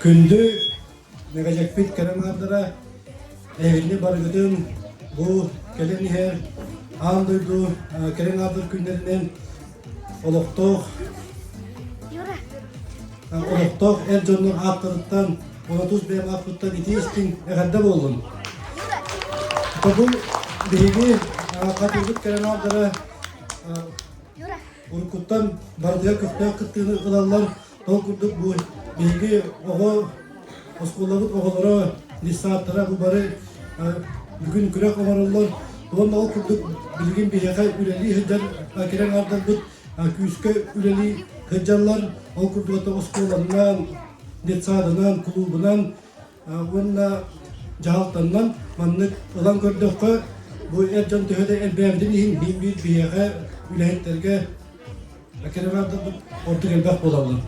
Күндү Мэгэдьэкпит кэрэ аҥаардара, эһигини барыгытын бу кэлэн иһэр аан дойду кэрэ аҥаардар күннэринэн олохтоох олохтоох эр дьоннор ааттарыттан уонна тус бэйэм ааппыттан итии истиҥ эҕэрдэ буоллун. Бу биһиги хатылбыт кэрэ аҥаардара уруккуттан барытыгар көхтөөх кыттыыны ылаллар. Ол курдук бу биһиги оҕо оскуолабыт оҕолоро, детсадтара бу бары бүгүн күрэх оҥороллор. Уонна ол курдук билигин биһиэхэ үлэлии сылдьар кэлэн аҥаардарбыт күүскэ үлэлии сылдьаллар. Ол курдук оскуоланан, детсадынан, кулуубунан уонна дьаһалтаннан маннык ылан көрдөххө, бу эр дьон төһө да элбээбитин иһин биир биһиэхэ үлэһиттэргэ Аккредитаторбыт ордук элбэх буолаллар.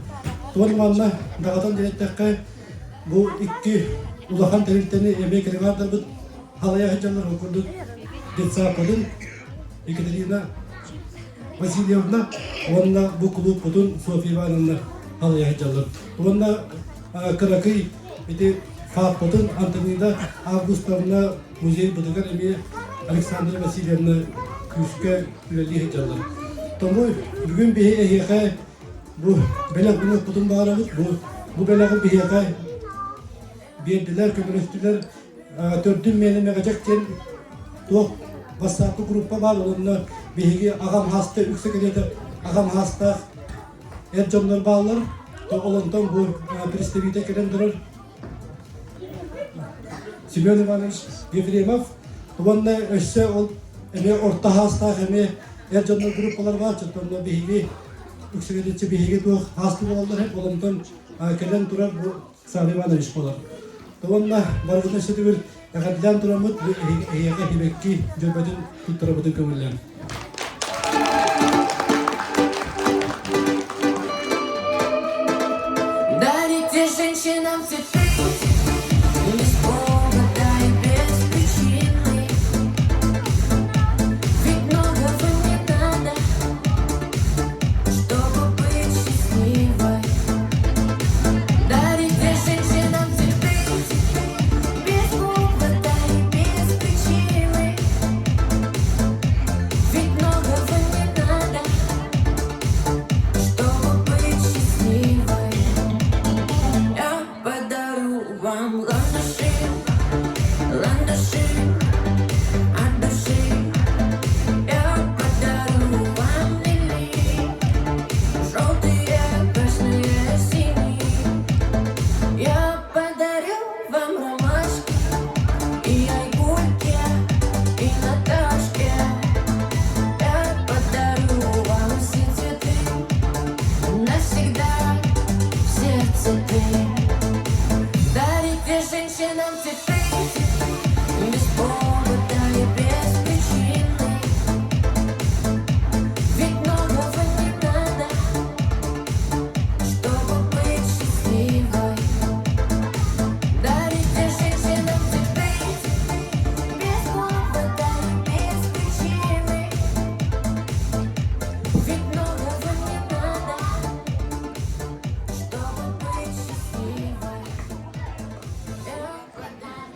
Туон манна даҕатан диэттэххэ, бу икки улахан тэрилтэни эмиэ кредитаторбыт халайа сылдьаллар ол курдук детсадпытын Екатерина Васильевна уонна бу кулууппутун Софья Ивановна халайа сылдьаллар. Уонна кыракый ити ФАПпытын Антонина Августовна музейбытыгар эмиэ Александра Васильевна күүскэ үлэлии сылдьаллар. Тому бүгүн биһи эһиэхэ бу бэлэх гыныахпытын баҕарабыт. Бу, бу бэлэҕи биһиэхэ биэрдилэр, көмөлөстүлэр. Төрдүм миэнэ Мэгэдьэк диэн туох бассаапка группа баар, онно биһиги аҕам хаста үксэ кэриэтэ аҕам хаастаах эр дьоннор бааллар. Олонтон бу представитель кэлэн турар Семен Иванович Ефремов уонна өссө ол эмиэ орто хаастаах эмиэ эр дьоннор группалар баар, онно биһиги үксүгэр биһиги туох хаасты буолаллар ол онтон кэлэн турар бу Савва Иванович буолар. Уонна барыбытын өссө төгүл эҕэрдэлээн тураммыт бу эһиэхэ сибэкки дьөрбөтүн туттарабытын көҥүллээн. Дарите женщинам цветы без повода и без причины. Ведь многого не надо, чтобы быть счастливой. Дарите женщинам цветы без повода и без причины. Ведь многого не надо, чтобы быть счастливой. Я подарю вам ландыши, ландыши от души. Я подарю вам лилии, желтые, красные, синие. Я подарю вам ромашки и айгульки, и Наташке. Я подарю вам все цветы навсегда в сердце ты. Дарите женщинам цветы без повода и без причины. Ведь многого не надо, чтобы быть счастливой. Дарите женщинам цветы без повода и без причины. Ведь многого не надо, чтобы быть счастливой. Я подарю.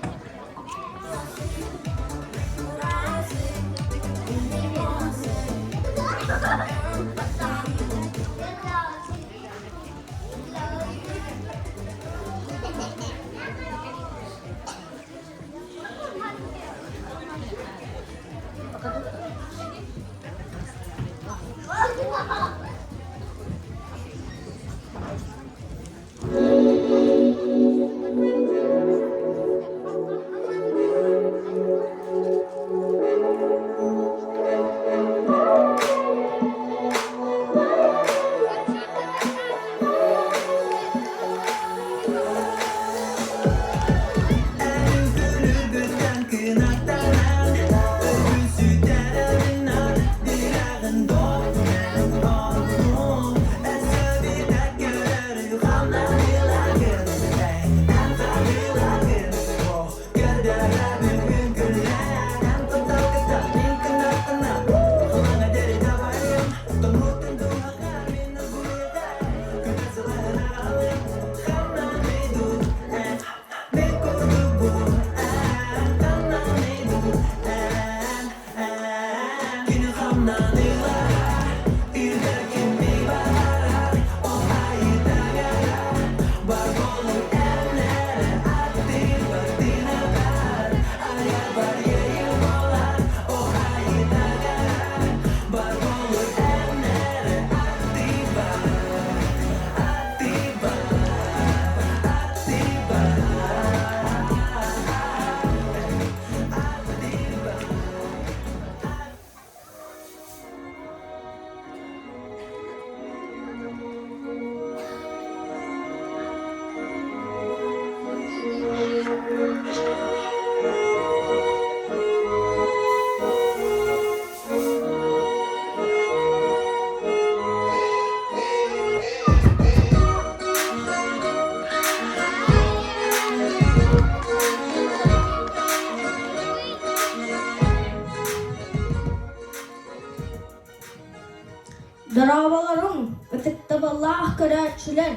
Ытыктабыллаах көрөөччүлэр,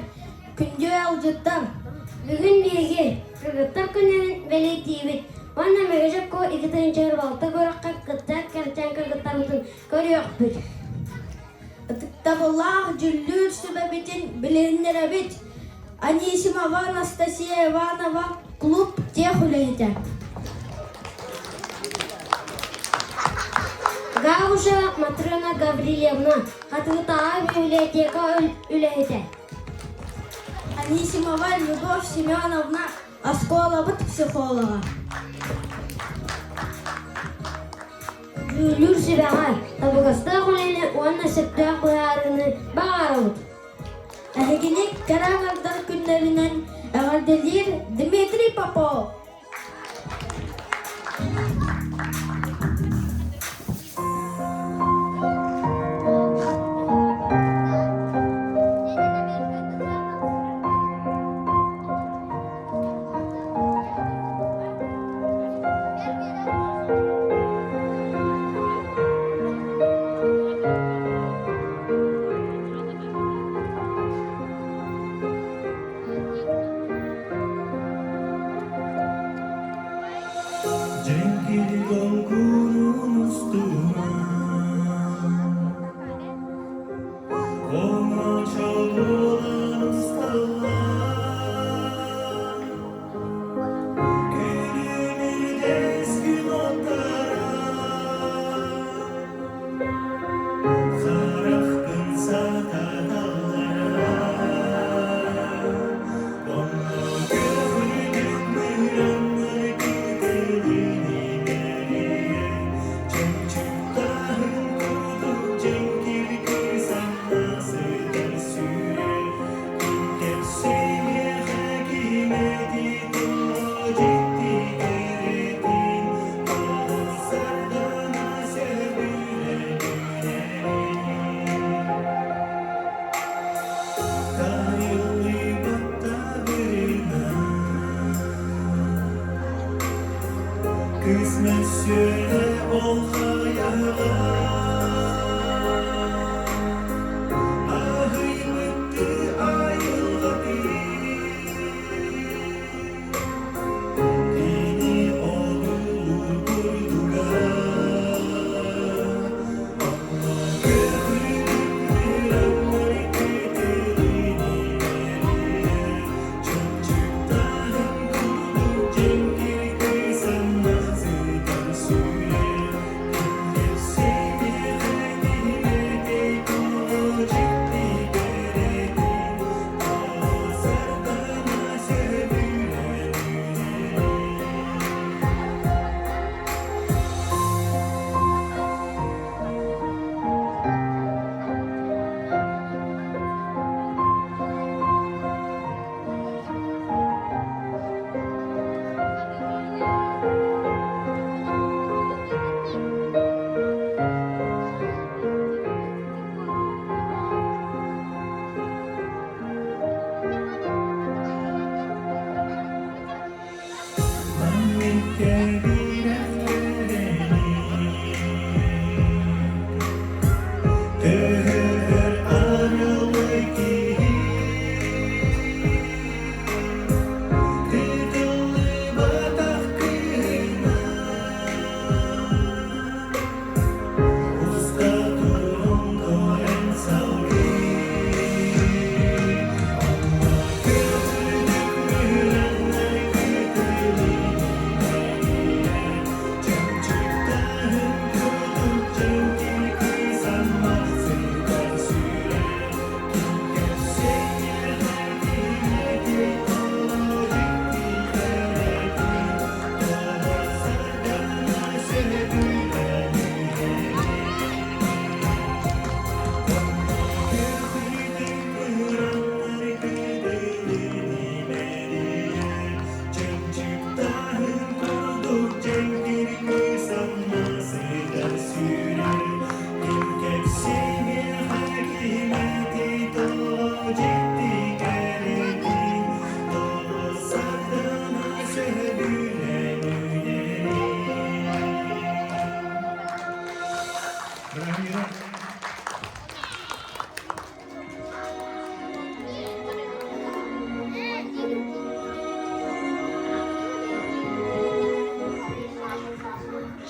күндү ыалдьыттар! Бүгүн биһиги кыргыттар күннэрин бэлиэтиибит уонна Мегежекко 2-6 күрэххэ кыттар кэрчээн кыргыттарбытын көрүөхпүт. Ытыктабыллаах дьүүллүүр сүбэбитин билиһиннэрэбит. Анисимова Анастасия Иванова, клуб тех үлэһитэ. Габышева Матрена Гаврильевна, Хатыытааҕы библиотека үлэһитэ. Анисимова Любовь Семеновна, оскуолабыт психолога. Дьүүллүүр сүбэҕэ табыгастаах үлэни уонна сөптөөх быһаарыыны баҕарабыт. Эһигини кэрэ аҥардар күннэринэн эҕэрдэлиир Дмитрий Попов. Дьэҥкир долгунун устунан Оҥочолунан усталлар Күлүмүрдэс күн оттара Харахпын сататаллара Онно көҕүлүк мыраннар күүтэлини бэрийэ Чөмчүктаһын курдук дьэҥкир кыыс анна сытар сүрэ Кэпсиэхэ киимэти тоҕо дьикти кэрэтин Тоҕо сардана сөбүлэнэрин Кыыс мөссүөнэ ол хайаҕа Аһыйбыттыы айылҕатын Кини одуулуур курдуга Онно көһүтүк Чөмчүктаһын курдук дьэҥкир кыыс анна сытар сүрэ.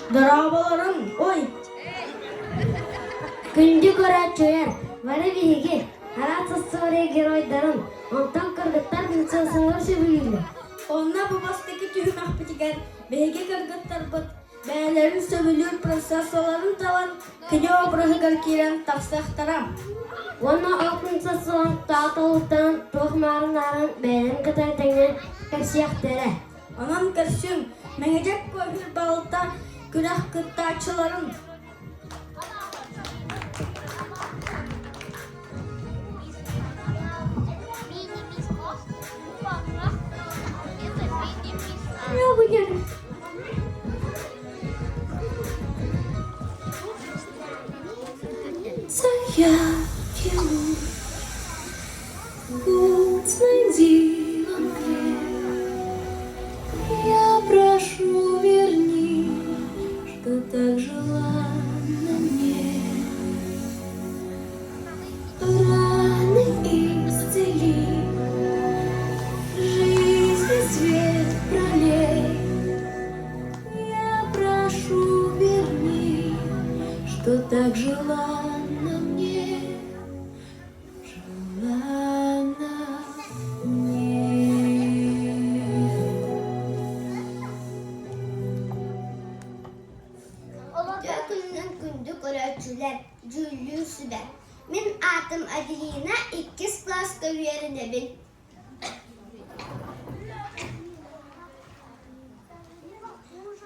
Дорооболорун, ой! Күндү көрөөччүлэр, бары биһиги, араас история геройдарын, онтон кыргыттар принцессалар сөбүлүүллэр. Онно бу бастакы түһүмэхпитигэр биһиги кыргыттарбыт бэйэлэрин сөбүлүүр принцессаларын талан кини обраһыгар киирэн тахсыахтара. Уонна ол принцессаларын тааталыттан туох маарын-наарын бэйэлэрин кытары тэҥҥэ кэпсиэхтэрэ. Онон көрсүҥ, Мэҥэдьэк көһүр балта күрэх кыттааччыларын Заявки Путь найди во мгле. Я прошу, верни, что так желанно мне. Раны исцели, жизни свет пролей. Я прошу, верни, что так желанно мне. Желанно мне. Үтүө күнүнэн күндү көрөөччүлэр, дьүүллүүр сүбэ. Мин аатым Аделина, иккис кылааска үөрэнэбин.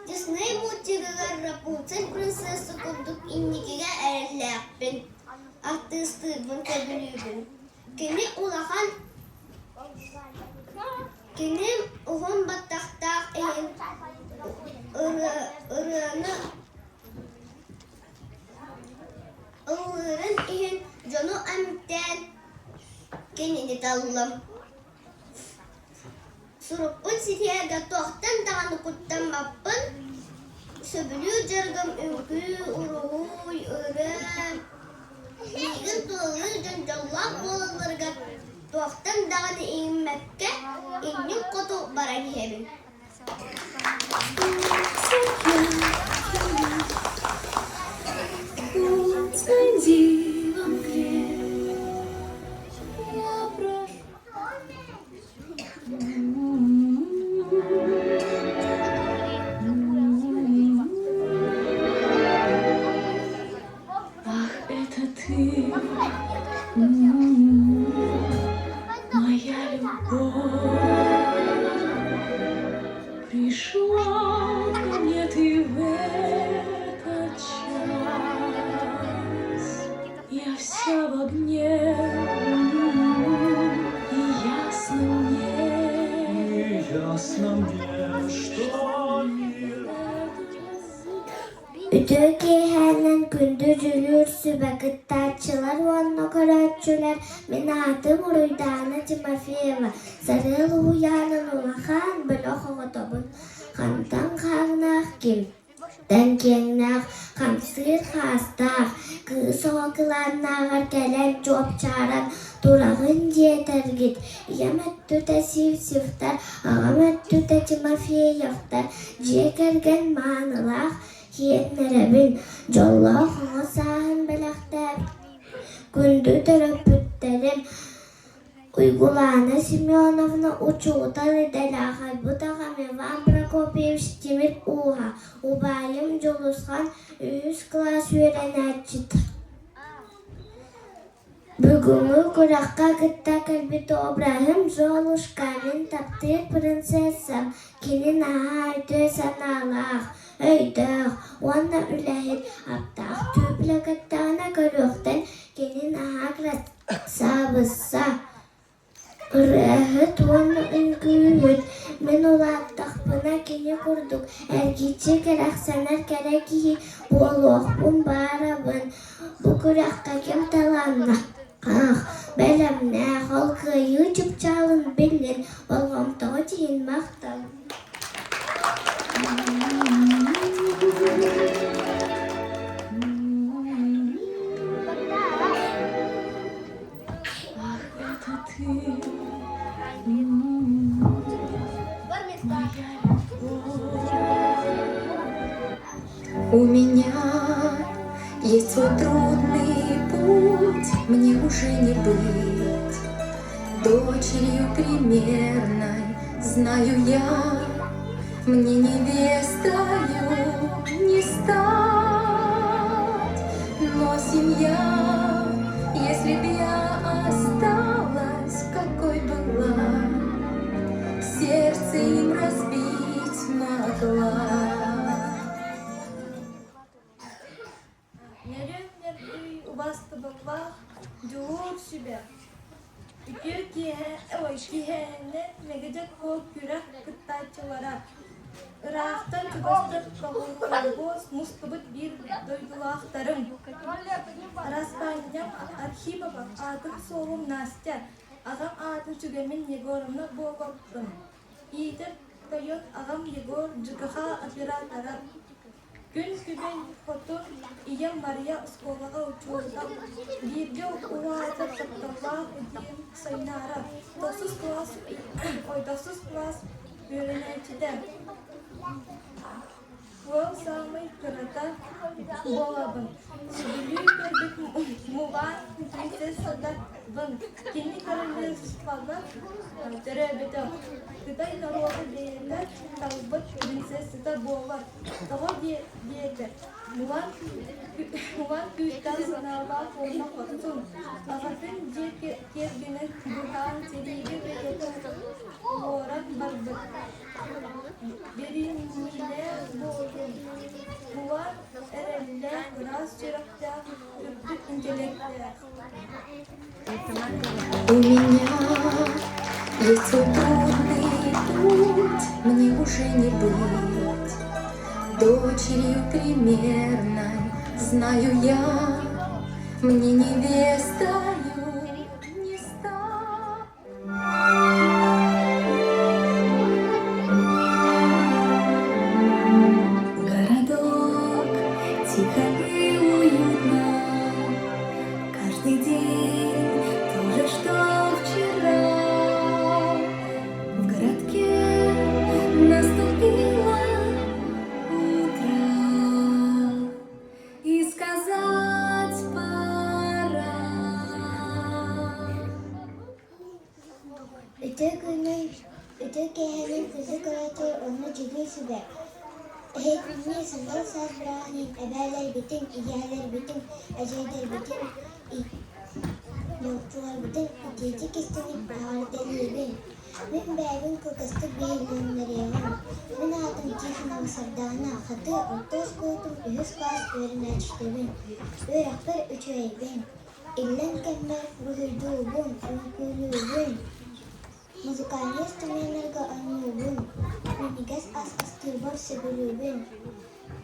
Дисней мультигыгар Рапунцель принцесса курдук инникигэ эрэллээхпин, артыыстыырбын сөбүлүүбүн. Кини улахан Кини уһун баттахтаах иһин ырыаны ыллыырын иһин дьону эмтээн кинини таллым. Сурукпун ситиһэргэ туохтан даҕаны куттаммаппын, сөбүлүүр дьарыгым үҥкүү, уруһуй, ырыа. Миигин тулалыыр дьон дьоллоох буолалларыгар туохтан даҕаны иҥмэккэ, иннин хоту баран иһэбин. Путь найди во мгле. Я прошу. Ах, это ты, моя любовь. Пришла ко мне ты в этот час. Я вся в огне, и ясно мне, И ясно мне, что мир Үтүө киэһээнэн күндү дьүүллүүр сүбэ кыттааччылар уонна көрөөччүлэр мин аатым Уруйдаана Тимофеева, Сарыал уһуйаанын улахан бөлөх оҕотобун. Хантан хааҥнаах ким? Тэн киэҥнээх, хамсыыр хаастаах, кыыс оҕо кылааннааҕар кэлэн чуопчааран тураҕын диэтэргит, ийэм өттүтэ Сивцевтэр, аҕам өттүтэ Тимофеевтар, дьиэ кэргэн маанылаах сиэннэрэбин, дьоллоох оҕо сааһын бэлэхтээбит күндү төрөппүттэрим Уйгулаана Семеновна учуутал идэлээх айбыт аҕам Иван Прокопьевич тимир ууһа, убайым Дьулусхан үһүс кылаас үөрэнээччитэ. Бүгүҥҥү күрэххэ кытта кэлбит обраһым Золушка, мин таптыыр принцессам, кини наһаа үтүө санаалаах, өйдөөх уонна үлэһит, аптаах түүпүлэ кыттаҕына көрүөхтэн кини наһаа Саабысса, ырыаһыт уонна үҥкүүһүт, мин улааттахпына кини курдук эргиччи кэрэхсэнэр кэрэ киһи буолуохпун баарабын. Бу күрэххэ ким талааннаах, бэлэмнээх, ол кыайыы чыпчаалын биллин, болҕомтоҕут иһин махтал. Ах, это ты, моя любовь. У меня есть свой трудный путь, мне уже не быть дочерью примерной, знаю я, мне невестою не стать. Но семья, если б я осталась, какой была, сердце им разбить могла. Нөрүөн нөргүй убаастабыллаах Дьулуур сүбэ Үтүө киэһэ ой киэһээннэ Мэгэдьэк Куо күрэх кыттааччылара Ыраахтан чугастык тоҕуоруһуос мустубут биир дойдулаахтарым Араспаанньам Архипова, аатым-суолум Настя, аҕам аатын сүгэммин Егоровна буолуохпун. Иитэр тойон аҕам Егор ЖКХ оператора. Күн күбэй хотун ийэм Мария оскуолаҕа учуутал, бииргэ улаатар тапталлаах эдьиийим Сайнаара, тохсус кылаас ой, тохсус кылаас үөрэнээччитэ. Уол саамай кырата буолабын. Сөбүлүү көрбүт Мулан принцессатабын. Кини королевствоҕа төрөөбүтэ. Кытай норуота бэйэтэ талбыт принцессата буолар. Тоҕо диэтэ, Мулан Мулан күүстээх санаалаах уонна хорсун. Аҕатын дьиэ кэргэнин быһаан сэриигэ бэйэтэ уоран барбыт. Бэриниилээх буолуу, Мулан эрэллээх, ыраас сүрэхтээх, үрдүк интеллектээх. У меня есть свой трудный путь, мне уже не быть дочерью примерной, знаю я, мне невестою не стать. Городок тихо и уютно, Каждый день то же, что вчера. В городке наступило утро, И сказать пора. Үтүө күнүн, үтүө киэһэнэн күндү көрөөччү уонна дьүүллүүр сүбэ. Эһигини сандал саас бырааһынньык эбээлэрбитин, ийээлэрбитин, эдьиийдэрбитин, балтыларбытын итиитик истиҥник эҕэрдэлиибин. Мин бэйэбин кылгастык биһилиннэриэҕим. Мин аатым Тихонова Сардаана, Хатыы орто оскуолатын үһүс кылаас үөрэнээччитэбин. Үөрэхпэр үчүгэйбин. Иллэҥ кэммэр уруһуйдуубун, үҥкүүлүүбүн, музыкальнай инструменнарга оонньуубун, минньигэс ас астыырбар сөбүлүүбүн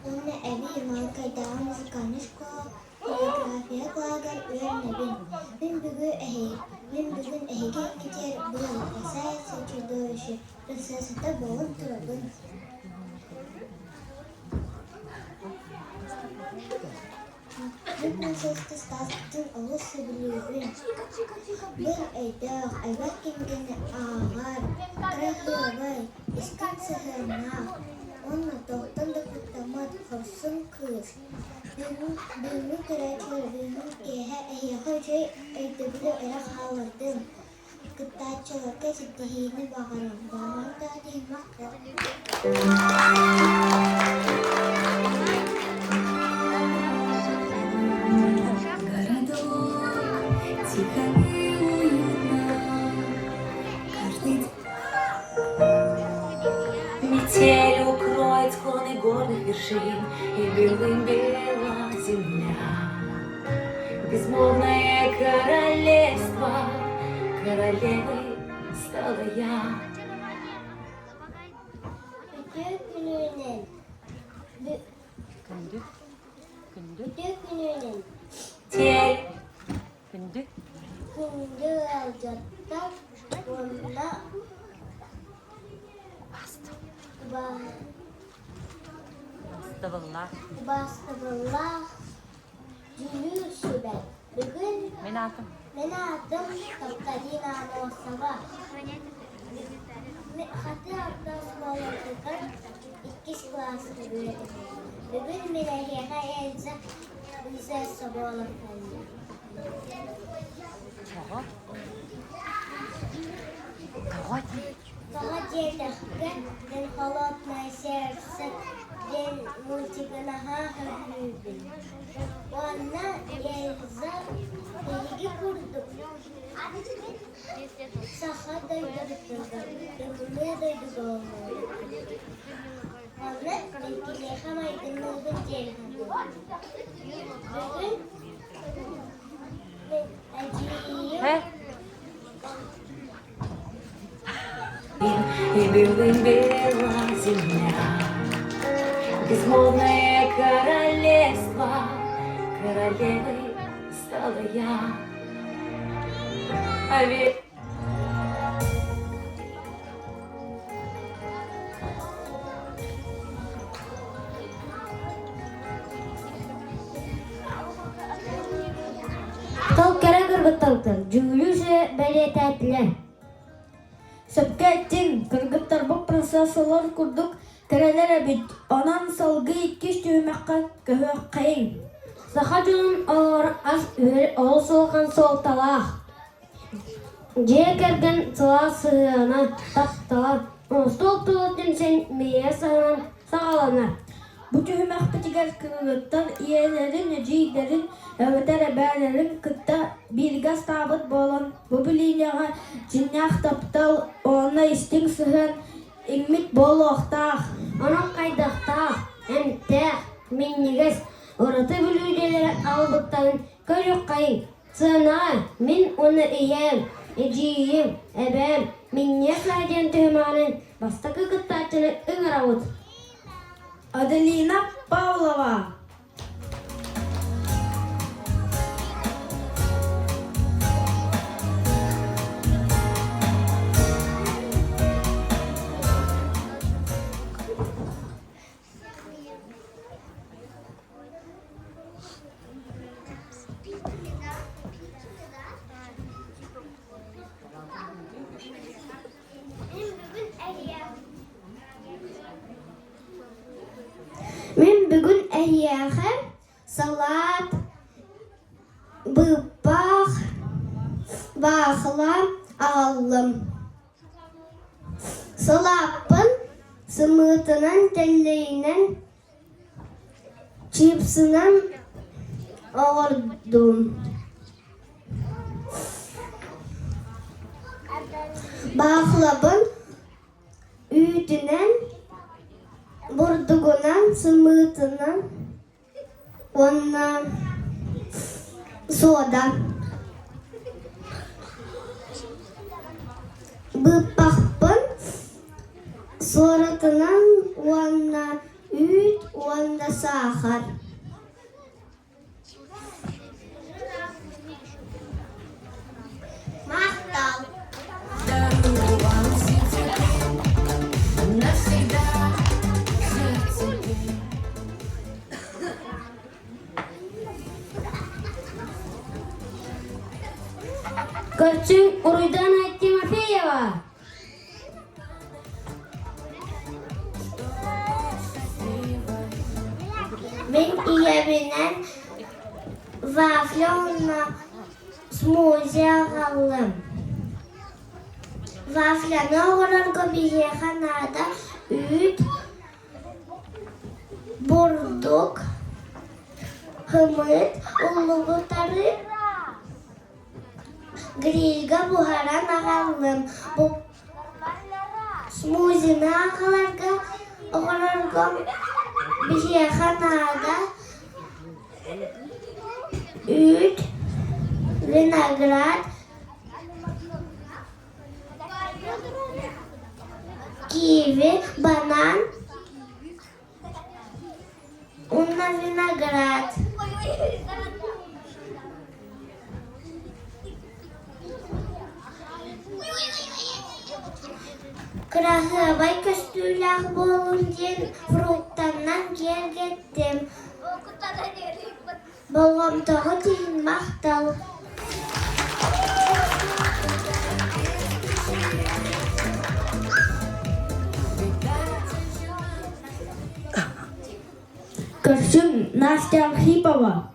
уонна эбии Маалыкайдааҕы музыкальнай школа хореография кылааһыгар үөрэнэбин. Мин бүгүн эһиги, мин бүгүн эһиги инникитигэр быйыл красавица чудовище принцессата буолан турабын. Бу принцесса Стаспытын олус сөбүлүүбүн. Бу өйдөөх, элбэх кинигэни ааҕар, кыраһыабай, истиҥ сыһыаннаах уонна туохтан да куттаммат хорсун кыыс. Бүгүн, бүгүҥҥү көрөөччүлэр бүгүҥҥү киэһэ эһиэхэ үчүгэй өйдөбүлү эрэ хааллардым. Кыттааччыларга ситиһиини баҕарабын. Баҕаран даҕаны иһин махтал. Городок тихо и уютно, каждый Метель укроет склоны горных вершин, И белым бела земля. Безмолвное королевство, королевой стала я. Үтүө күнүнэн Күндү. Күндү. Үтүө күнүнэн Тель Күндү. күндү ыалдьыттар уонна Убаастабыллаах. Убаастабыллаах дьүүллүүр сүбэ. Бүгүн Мин аатым. мин аатым Тапталина Аммосова. Хатыы орто оскуолатыгар иккис кылааска үөрэнэбин. Бүгүн мин эһиэхэ Эльза принцесса буолан кэллим. Тоҕо? Тоҕо дии? Тоҕо диэтэххэ, мин «Холодное сердце» диэн мультигы наһаа сөбүлүүбүн. Уонна Эльза биһиги курдук Саха дойдутугар, тымныы дойдуга олорор. Онно мин киниэхэ майгынныыбын диэн саныыбын. Бүгүн мин эдьиийим Э? И белым-бела земля, Безмолвное королевство, Королевой стала я. А ведь Тыл кэрэ кыргыттартан дьүүллүүр сүбэ бэлиэтээтилэр. Сөпкө эттиҥ, кыргыттарбыт принцессалар курдук кэрэлэр эбит, онон салгыы иккис түһүмэххэ көһүөххэйиҥ. Саха дьонун олоҕор ас-үөл олус улахан суолталаах. Дьиэ кэргэн сылаас сыһыана, таптала, остуол тула түмсэн миэйэ саһынан саҕаланар. Бу түһүмэхпитигэр кыргыттар ийэлэрин, эдьиийдэрин эбэтэр эбээлэрин кытта бииргэ астаабыт буолан, бу билиинэҕэ дьиҥнээх таптал уонна истиҥ сыһыан иҥмит буолуохтаах. Онон хайдахтаах, эмтээх, минньигэс, ураты бүлүүдэлэри аҕалбыттарын көрүөххэйиҥ. Сыанаҕа мин уонна ийэм, эдьиийим, эбээм минньиэс аһа диэн түһүмэҕинэн бастакы кыттааччыны ыҥырабыт. Аделина Павлова. Мин бүгүн эһиэхэ салаат, быыппах, баахыла аҕаллым. Салааппын сымыытынан, тэллэйинэн, чипсынан оҥордум. Баахылабын үүтүнэн, бурдугунан, сымыытынан уонна сода. Быыппахпын суоратынан уонна үүт уонна саахар. Махтал! Көрсүҥ Уруйдана Тимофеева! Мин ийэбинэн вафля уонна смузи аҕаллым. Вафляны оҥорорго биһиэхэ наада үүт, бурдук, сымыыт, уллубутары Грильга буһаран аҕаллым. Смузины аҕаларга оҥорорго биһиэхэ наада үүт, виноград, киви, банан уонна виноград. Кыраһыабай көстүүлээх буоллун диэн фруктаннан киэргэттим. Болҕомтоҕут иһин махтал. Көрсүҥ Настя Архипова.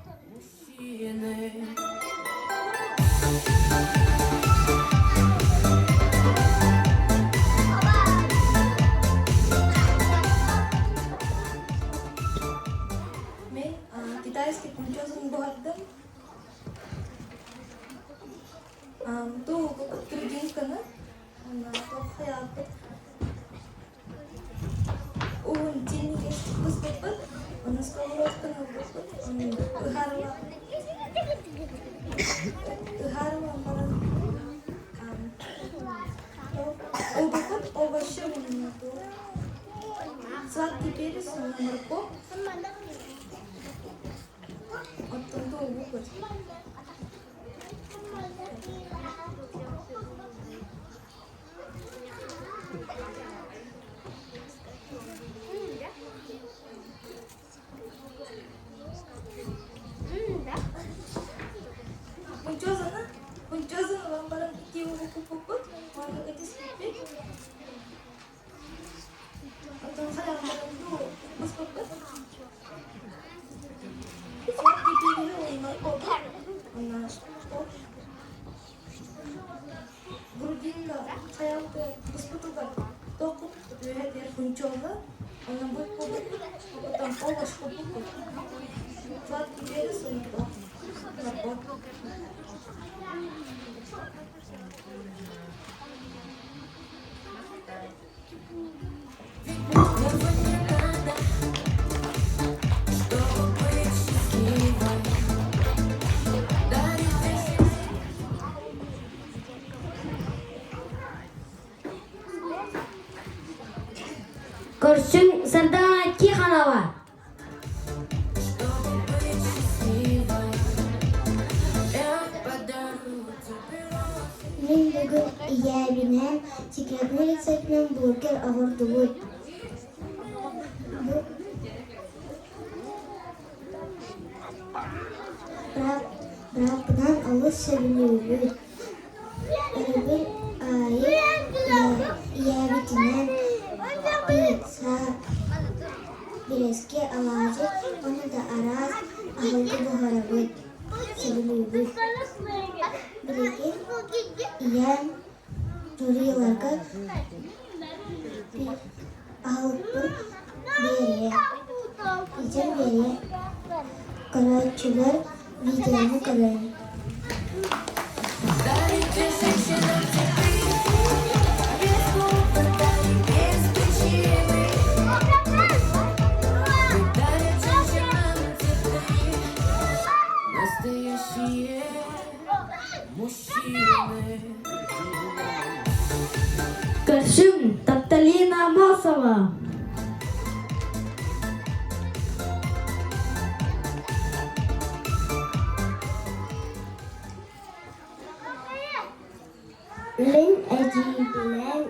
Мен китайский пунчозун буһардым. Туу кырдьыҥканы хайааппыт уһун тииник быспыппыт, ону сковородканы ылбыппыт, ону ыһаарылаан баран ылбыппыт овощи сладкий перец уонна морковь оттон туолбуппут. Унчуозаны, унчуозаны ылан баран итии ууга куппуппут, уонна ытыспыппыт. Оттон хайаан дуу буспуппут. Сладкий переһи уонна уонна Грудинка хайалга буспутугар тоқуп үөһэ хунчуола онон бут потом овощ куппуппут. Сладкий перец уонна морковь. Көрсүҥ Сардаана Тихонова. Мин бүгүн ийэбинээн секретный рецепинэн бургер оҥордубут. Бырааппынан олус сөбүлүүбүт. Өрөбүл аайы ийэбитинэн пицца, бирэски, алаадьы уонна да араас аһылыгы буһарабыт, сөбүлүүбүт. Билигин ийэм жюриларга аһылыкпын биэриэ, илдьэн биэриэ, көрөөччүлэр видеону көрөн. Көрсүҥ, Тапталина Аммосова! Мин эдьиийбинээн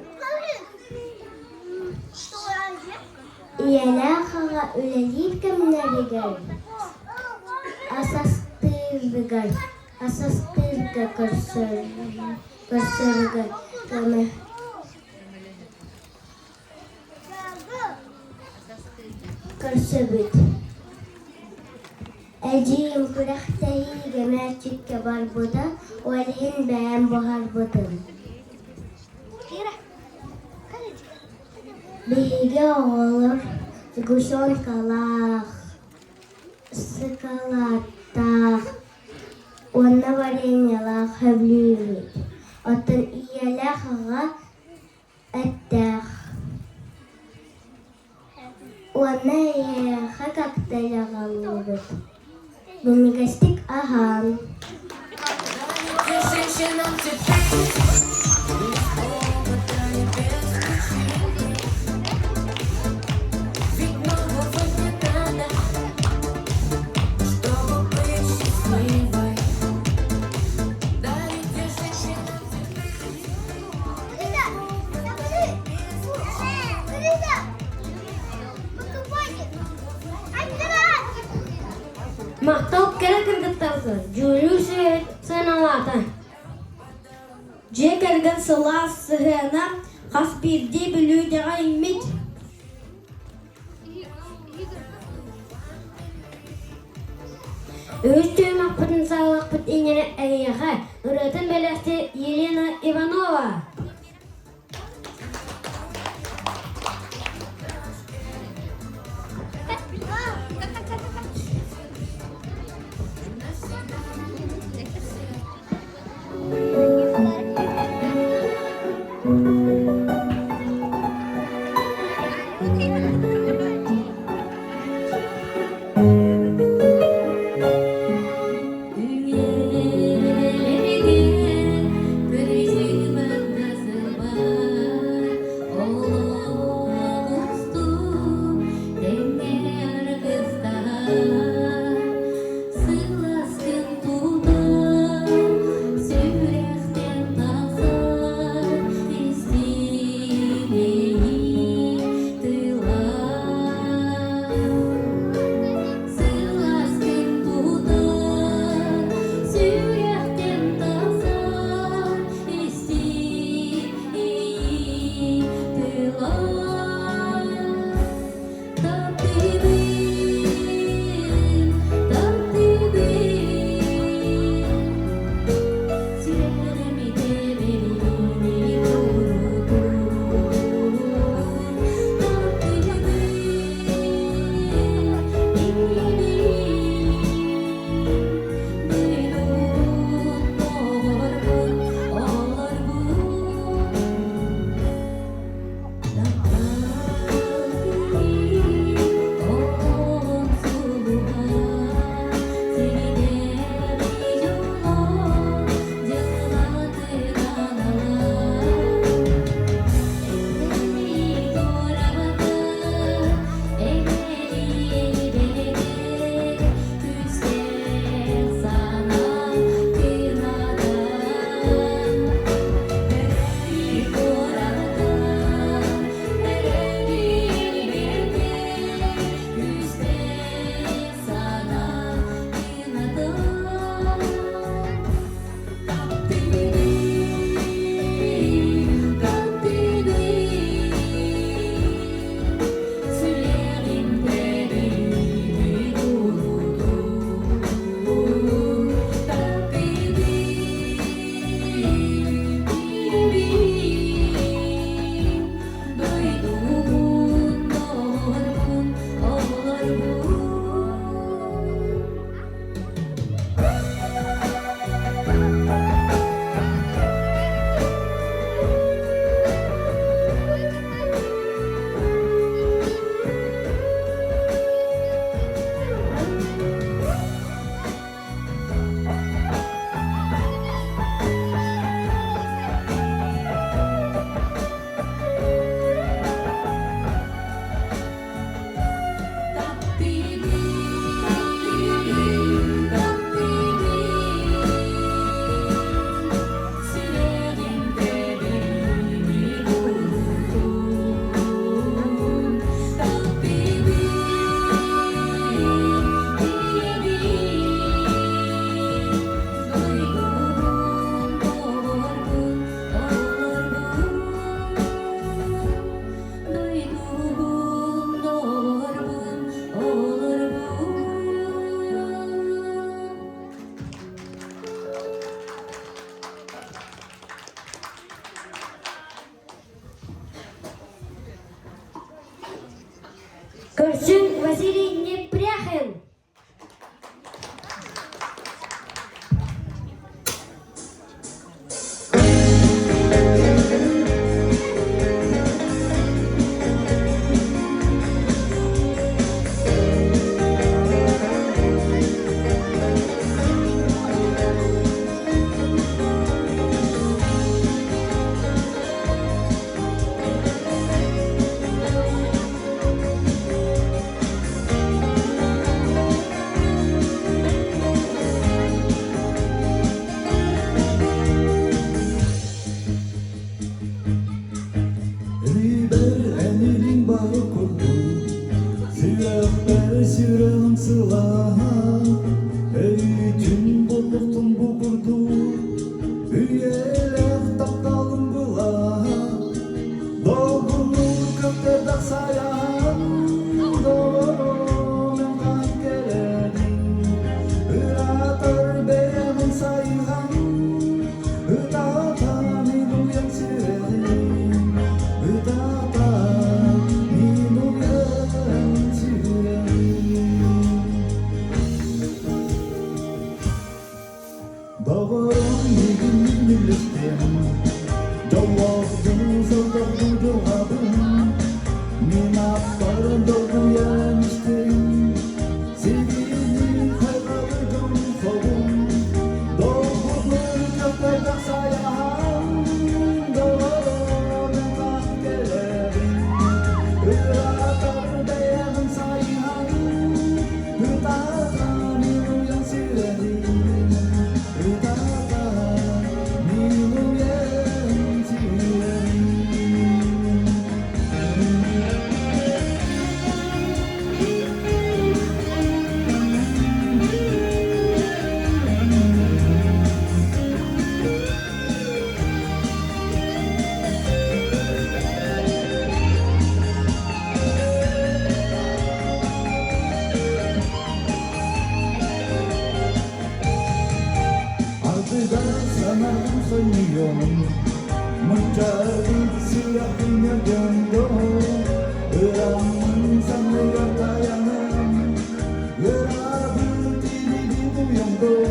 ийэлээх аҕа үлэлиир кэмнэригэр асастыырыгар асастыырга көрсөрүгэр көмө Көрсөбүт. Эдьиийим күрэхтэһиигэ мээчиккэ барбыта, ол иһин бэйэм буһарбытым. Биһиги оҕолор сгущенкалаах, сакалааттаах уонна вареньелаах сөбүлүүбүт. Оттон ийэлээх аҕа Эттээх уонна эйиэхэ коктейль аҕаллыбыт. Минньигэстик аһаан. Махтал кэрэ кыргыттарга дьүүллүүр сыаналаата. Дьиэ кэргэн сылаас сыһыана хас биирдии бүлүүдэҕэ иҥмит. Үһүс түһүмэхпитин саҕалыахпыт иннинэ эһиэхэ ырыатын бэлэхтиир Елена Иванова. Көрсүн Василий Непряхин. Рибер эмилиң бар курдук, Сүрэхпэр сүрэҕим сылааһа, Өйүтүн булбуттум бу курдук, Үйэлээх тапталым былааһа, Долгуннук көптөрдөх сайаһан, Доҕорум эн кэлэбин. Мунчаарбыт сүрэхпин өргөндөө, Ыраммын санныгар тайаным, Ыраабыт илигин уйамдоо,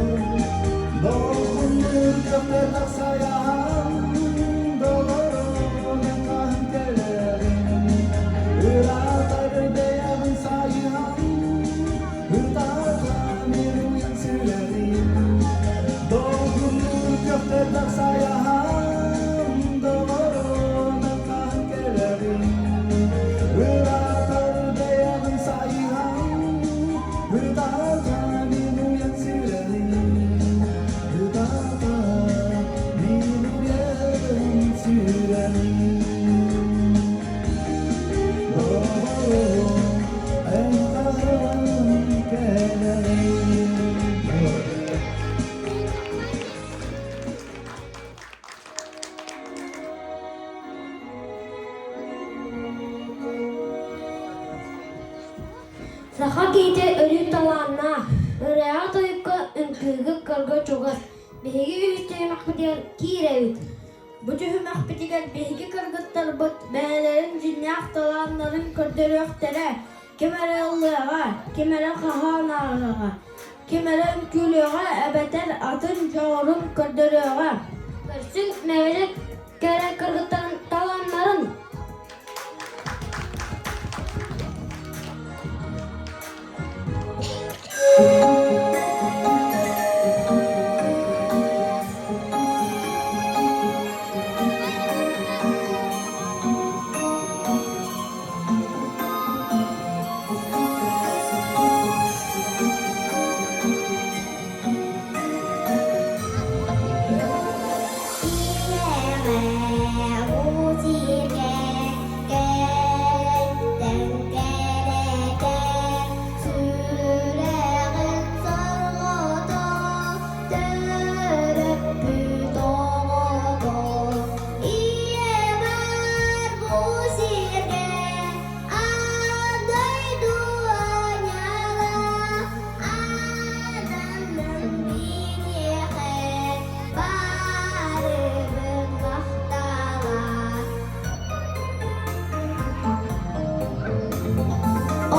Долгуннур көптөр тахсайаһан, Долорон хаһан кэлэрин, Ыраатар бэйэбин сайыһан, Ытаатан уйан сүрэрин, Долгуннур көптөр тахсайаһан, Долорон хаһан кэлэрин, Ыраатар бэйэбин сайыһан, Ытаатан уйан сүрэрин, Ытаатан уйан сүрэрин. Доҕорум, эн хаһан кэлэриҥ? Саха киһитэ өрүү талааннаах, ырыаҕа-тойукка, үҥкүүгэ көргө чугас. Биһиги үһүс түһүмэхпитигэр киирэбит. Бу түһүмэхпитигэр биһиги кыргыттарбыт бэйэлэрин дьиҥнээх талааннарын көрдөрүөхтэрэ, ким эрэ ыллыаҕа, ким эрэ хаһаан ааҕыаҕа, ким эрэ үҥкүүлүөҕэ эбэтэр атын дьоҕурун көрдөрүөҕэ. Көрсүҥ Мэвэлик кэрэ кыргыттарын талааннарын! Сүрэҕин сорҕото төрөппүт оҕото Ийэбэр бу сиргэ аан дойду аанньала Ананан биһиэхэ барыбыт махтала.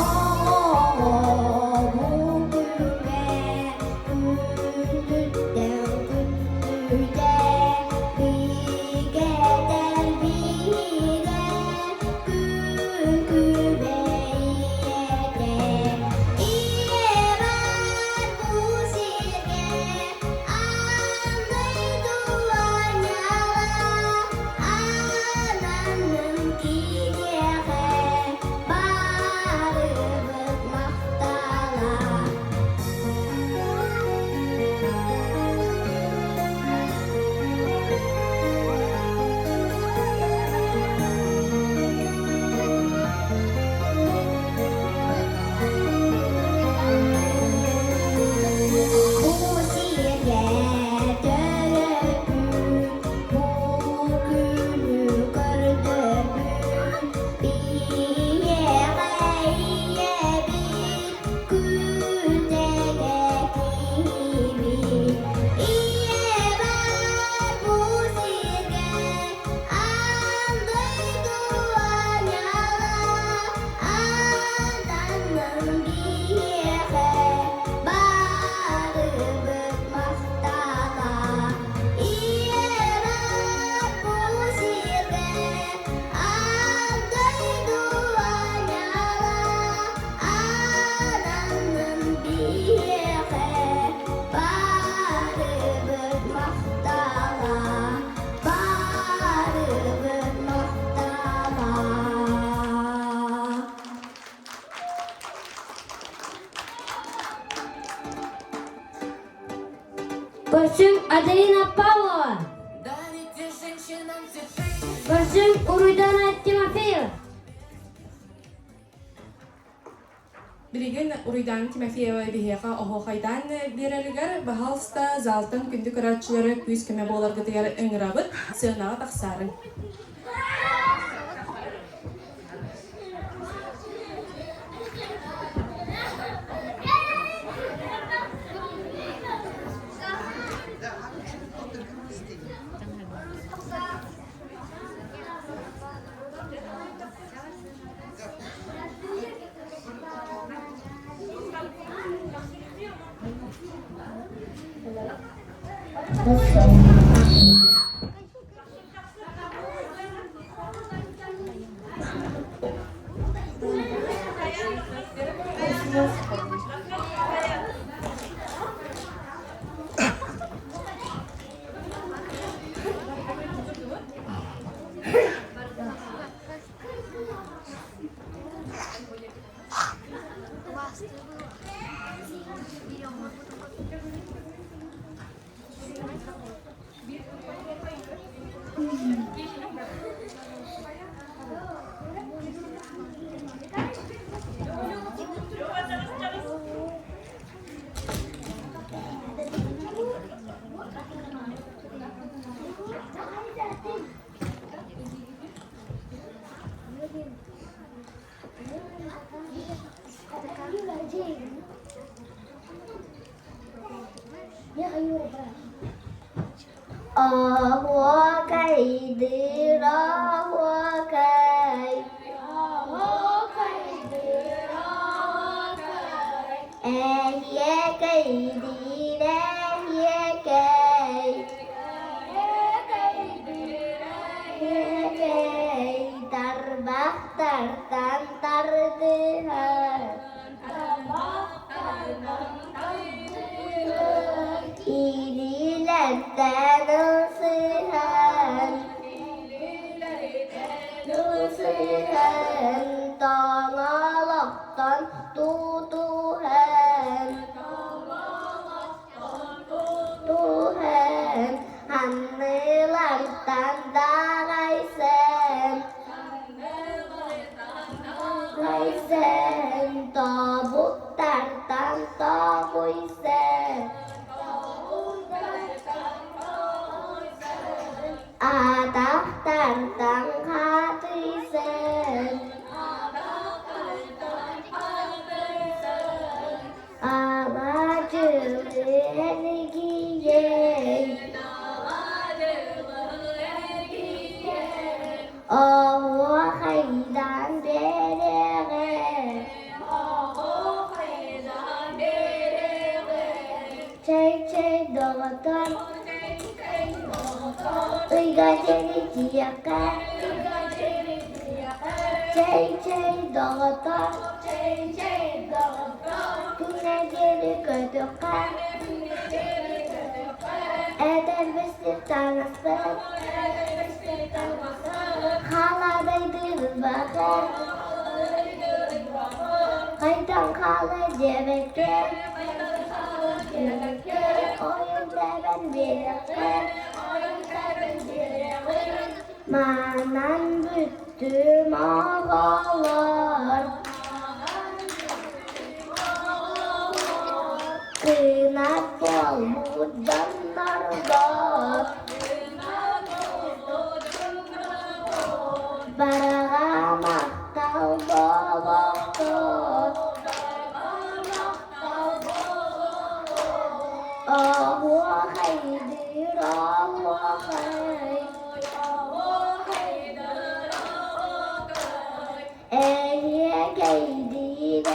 Оҕоҕо күҥҥэ күндүттэн күндүтэ бигэтэр биһигэ күн күбэй ийэтэ Ийэбэр бу сиргэ аан дойду аанньала Ананным киниэхэ барыбыт махтала. Бу сиргэ төрөппүт бу күнү көрдөрбүт биһиэхэ ийэбит күнтэгэ киһибит Ийэбэр бу сиргэ аан дойду аанньала Ааннанан биһиэхэ барыбыт махтала. Ийэбэр бу сиргэ аан дойду аанньала Ааннанан биһиэхэ барыбыт махтала. Барыбыт махтала. Көрсүҥ Аделина Павлова. Көрсүҥ Уруйдана Тимофеева. Билигин Уруйдаана Тимофеева биһиэхэ оһуохайдаан биэрэригэр баһаалыста залтан күндү көрөөччүлэрэ күүс-көмө буоларгытыгар ыҥырабыт, сыанаҕа тахсаарыҥ. Оһуокайдыыр оһуокай, Эһиэкэйдиир эһиэкэй, Эһиэкэй тарбахтартан тардыһар Илиилэртэн ылсыһан, ылсыһан, тоҥолохтон тутуһан, туһан, аннылартан даҕайсан, Хайсан тобуктартан тоһуйсан, атахтартан хатыйсан, алаадьылыы эргийэн, Оһуохайдаан биэриэҕэ Чэй-чэй доҕотор Ыйга тиийиэххэ Чэй-чэй доҕотор Күҥҥэ диэри көтүөххэ Этэрбэстик таҥаспыт Халадайдыыбын бакыр Хайдан хаала диэбэккэ Ойун тэбэн биэрэххэ Манан бүттүм оҕолор Кынат буолбут дьоннорбор Бараҕа махтал буолуохтун Оһуохайдыыр оһуохай Эһиэкэйдиир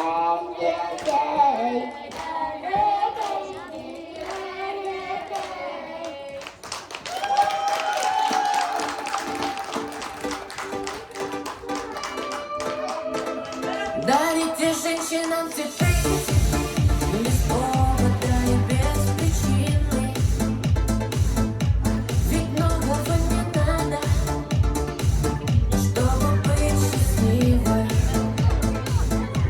эһиэкэй Дарите женщинам цветы без повода и без причины. Ведь многого не надо, чтобы быть счастливой.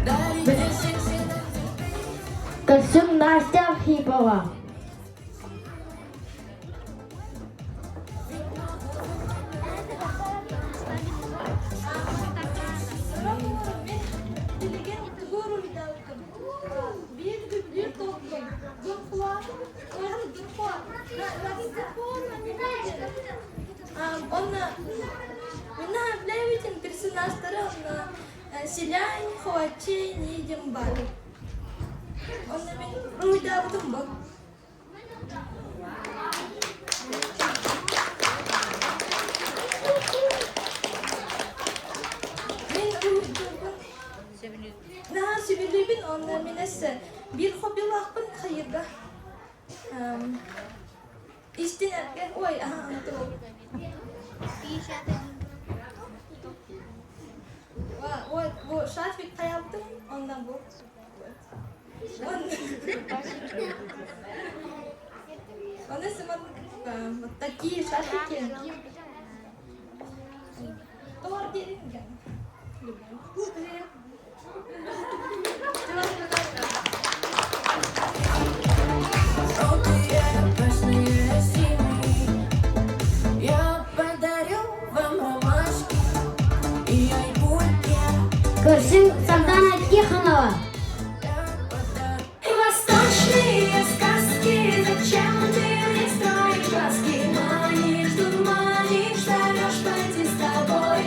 Дарите женщинам цветы. Костюм Настя Архипова. Билигин тугу уруйдаабытым? Биир биир толкуй. Онно Минна билэбитин персонажтары онно Селянь, Хуачи, Нидим бар. Онно мин уруйдаабытым бу. Мин уруйдуурбун наһаа сөбүлүүбүн уонна мин өссө биир хоббилаахпын хайыырга. Истин ой, ага, Вот, бу шарфик хайалдым, оннан бу. Оны вот такие шарфики. Тор деринген. Желтые, красные, синие. Я подарю вам ромашки и айгульки. Көрсүҥ Сардана Тихонова. Я подарю Восточные сказки, зачем ты мне строишь глазки? Манишь, дурманишь, зовешь пойти с тобой.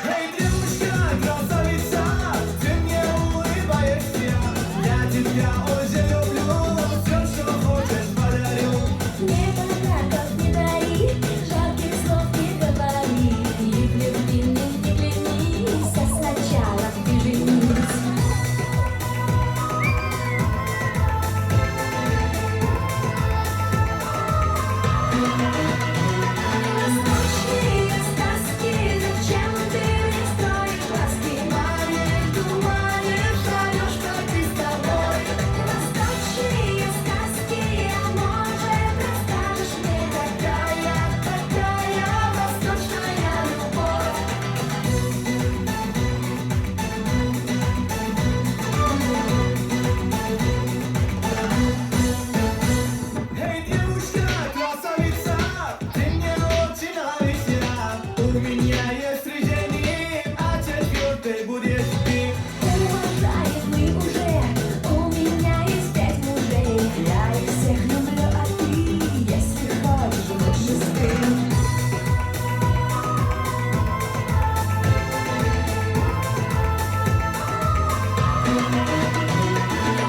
Эй, девушка, красавица, ты мне улыбаешься. Я тебя очень люблю, все, что хочешь, подарю. Мне подарков не дари, жарких слов не говори. И в любви мне не клянись, а сначала ты женись. Восточные сказки, зачем ты мне строишь глазки? Манишь, дурманишь, зовешь пойти с тобой. Восточные сказки, а может, расскажешь мне, какая, какая восточная любовь? Эй, девушка, красавица, ты мне очень нравишься. У меня есть три жены, а четвертой будешь ты. Уважаемый уже, у меня есть пять мужей. Я их всех люблю, а ты, если хочешь, будь шестым.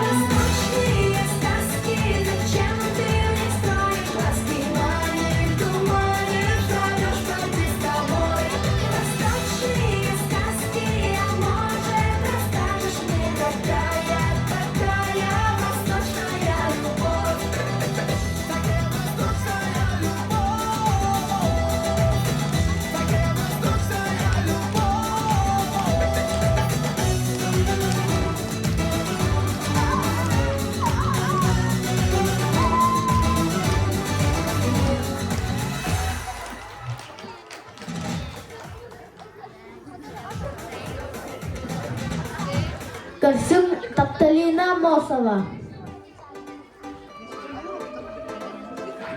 Восточные сказки, зачем ты мне строишь глазки? Манишь, дурманишь, зовешь пойти с тобой. Восточные сказки, а может, расскажешь мне, какая, какая восточная любовь? Такая восточная любовь, такая восточная любовь. Көрсүҥ Тапталина Аммосова.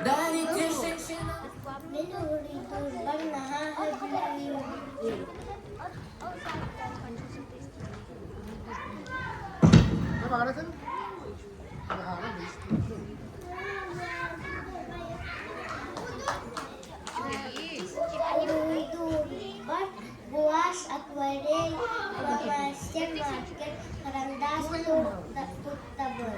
Дарите женщинам Мин уруйдуурбар наһаа сөбүлүүбүн. Уруйдуурбар гуашь, акварель, фломастер, маркер, харандаас туттабын.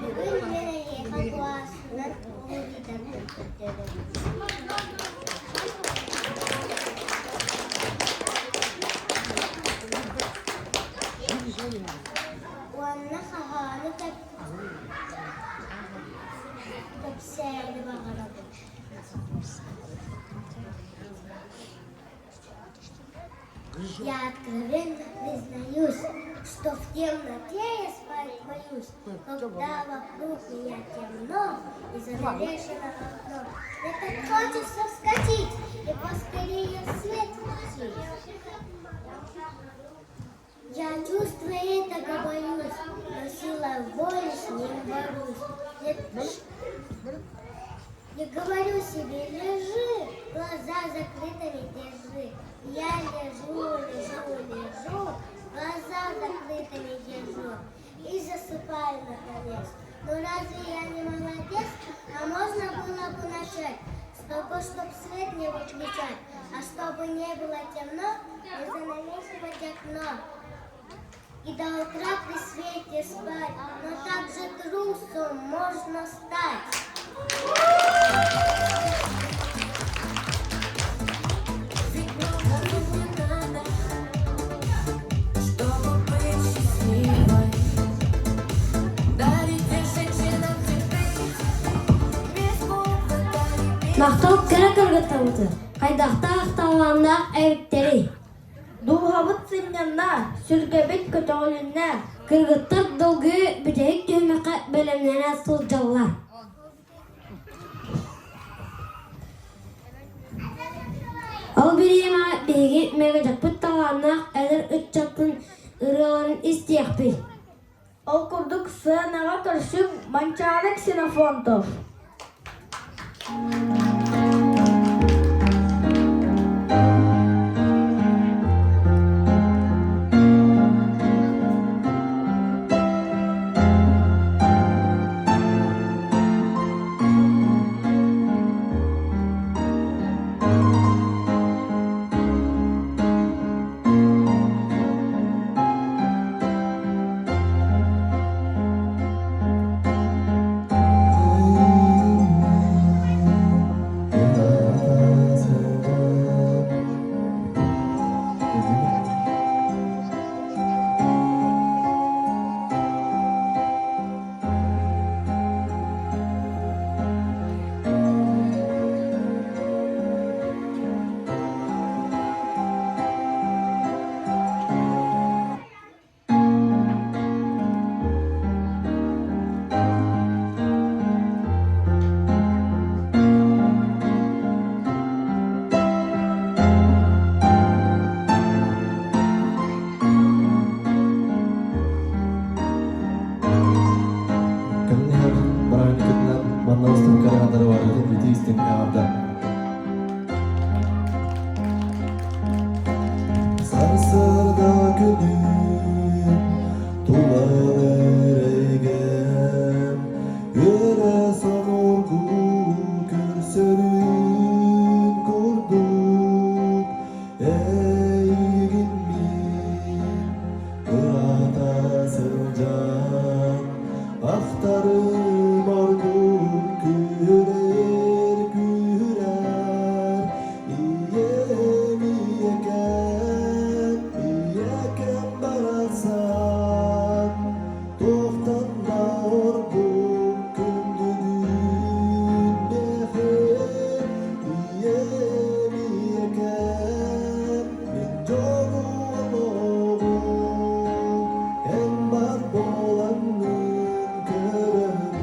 Бүгүн мин эһиэхэ гуашынан уруйдарбын көрдөрөбүн. Уонна хаһааны кэпсээни баҕарабын. Я откровенно признаюсь, что в темноте я спать боюсь, когда вокруг меня темно и занавешено окно. Мне так хочется вскочить и поскорее свет включить. Я чувствую этого боюсь, но сила воли с ним борюсь. Нет, я говорю себе, лежи, глаза закрытыми держи. Я лежу, лежу, лежу, глаза закрытыми держу и засыпаю наконец. Ну разве я не молодец? А можно было бы начать с того, чтоб свет не выключать, а чтобы не было темно, не занавешивать окно. И до утра при свете спать, но также трусом можно стать. Ведь многого не надо. Махтал кыра кыргыттарбытыгар хайдахтаах талааннаах эбиттэрий? Дууһабыт сынньанна, сүргэбит көтөҕүлүннэ. Кыргыттар долгуйа бүтэһик түһүмэххэ бэлэмнэнэ сылдьаллар. Ол бириэмэҕэ биһиги Мэгэдьэкпит талааннаах эдэр ыччатын ырыаларын истиэхпит. Ол курдук сыанаҕа көрсүҥ Манчаары Ксенофонтов. Кэлин бырааһынньыккытынан манна устун кэлэн барытын ити истиҥ эҕэрдэ. Сарсыарда күнүм тулалыыр эйгэм үөрэ сонургуу көрсөрүн курдук эйигин мин Кыраата сылдьан ахтарым ордук күрэр күрэр ийэм ийэкэм ийэкэм барахсан туохтан да ордук күндүгүн миэхэ ийэм ийэкэм мин дьолум олоҕум эн бар буолаҥҥын көрөбүн.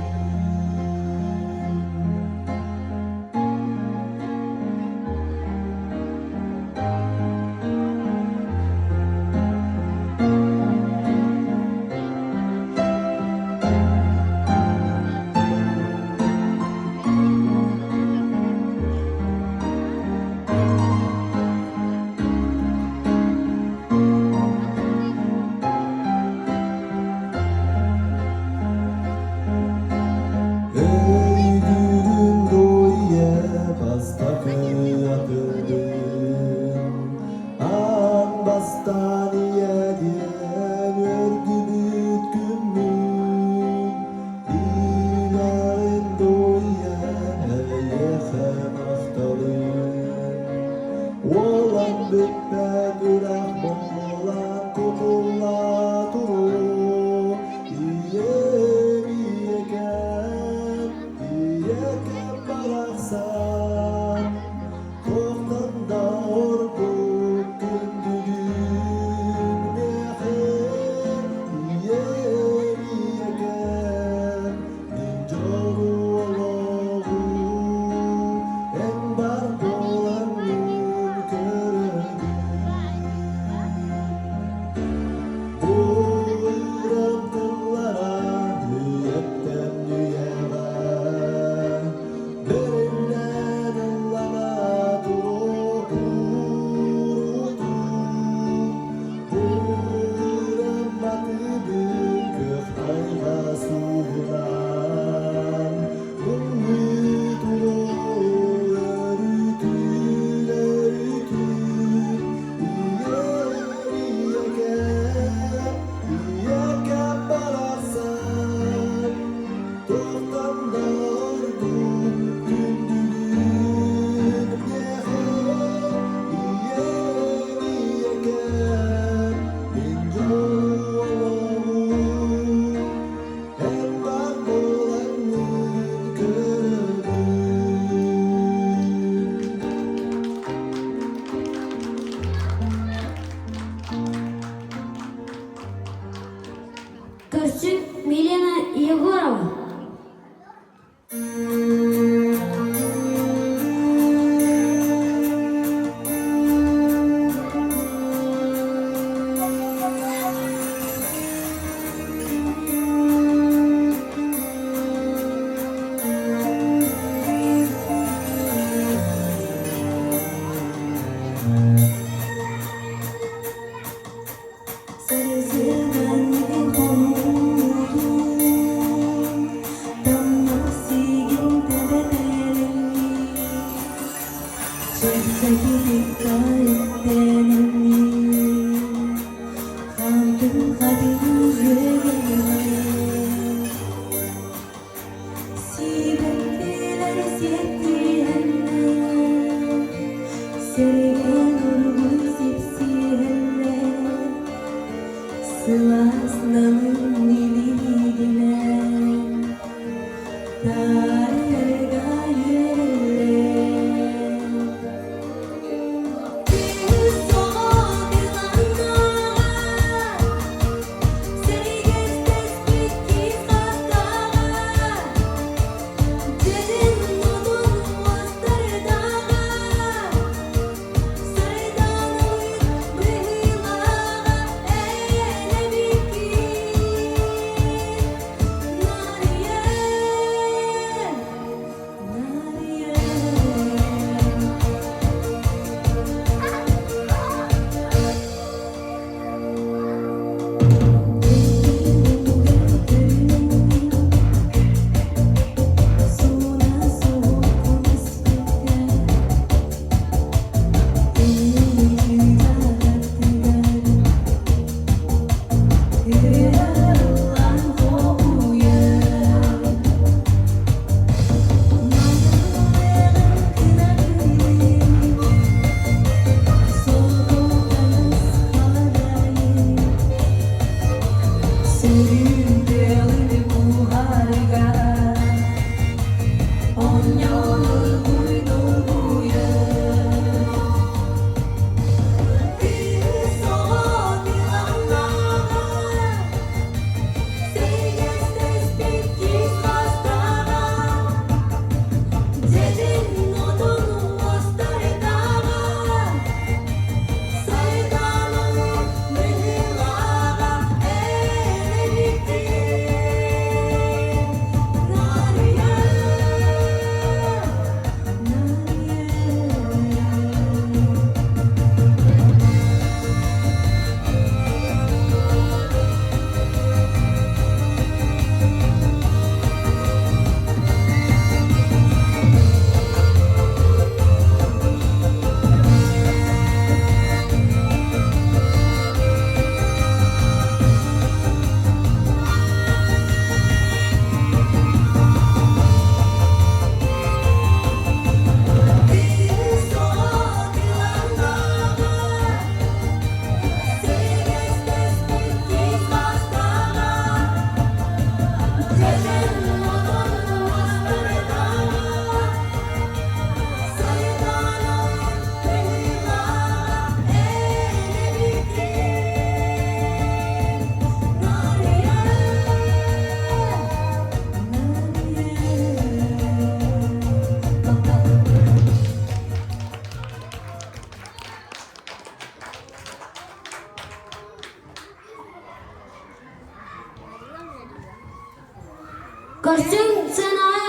Көрсүҥ сыанаҕа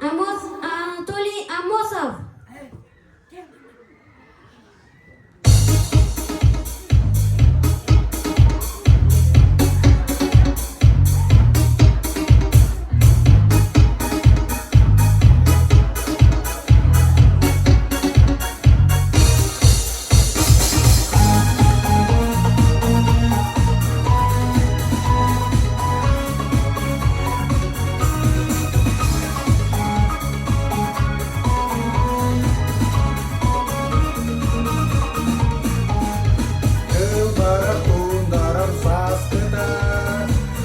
Амос Анатолий Амосов. Кылбара туундарам сааскыта,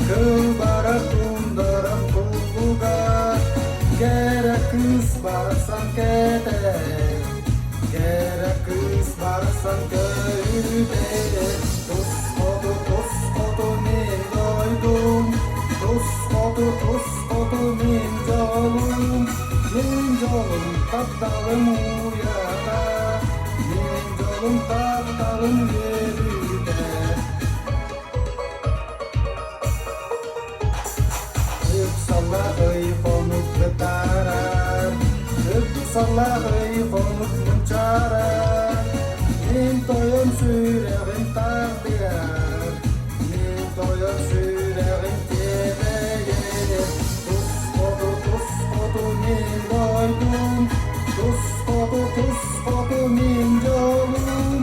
кылбара туундарам куллуга, кэрэ кыыс барахсан кэтэр, кэрэ кыыс барахсан көрүтэр, тус хоту тус хоту мин дойдум, тус хоту тус хоту мин дьолум, мин дьолум тапталым уйата, мин дьолум тапталым үөрүүтэ. Ыксаллаах хонук бытаарар, ыксаллаах хонук мунчаарар, мин тойон сүрэҕим тардыар, мин тойон сүрэҕим тиэтэйэр, тус хоту тус хоту мин дойдум, тус хоту тус хоту мин дьолум,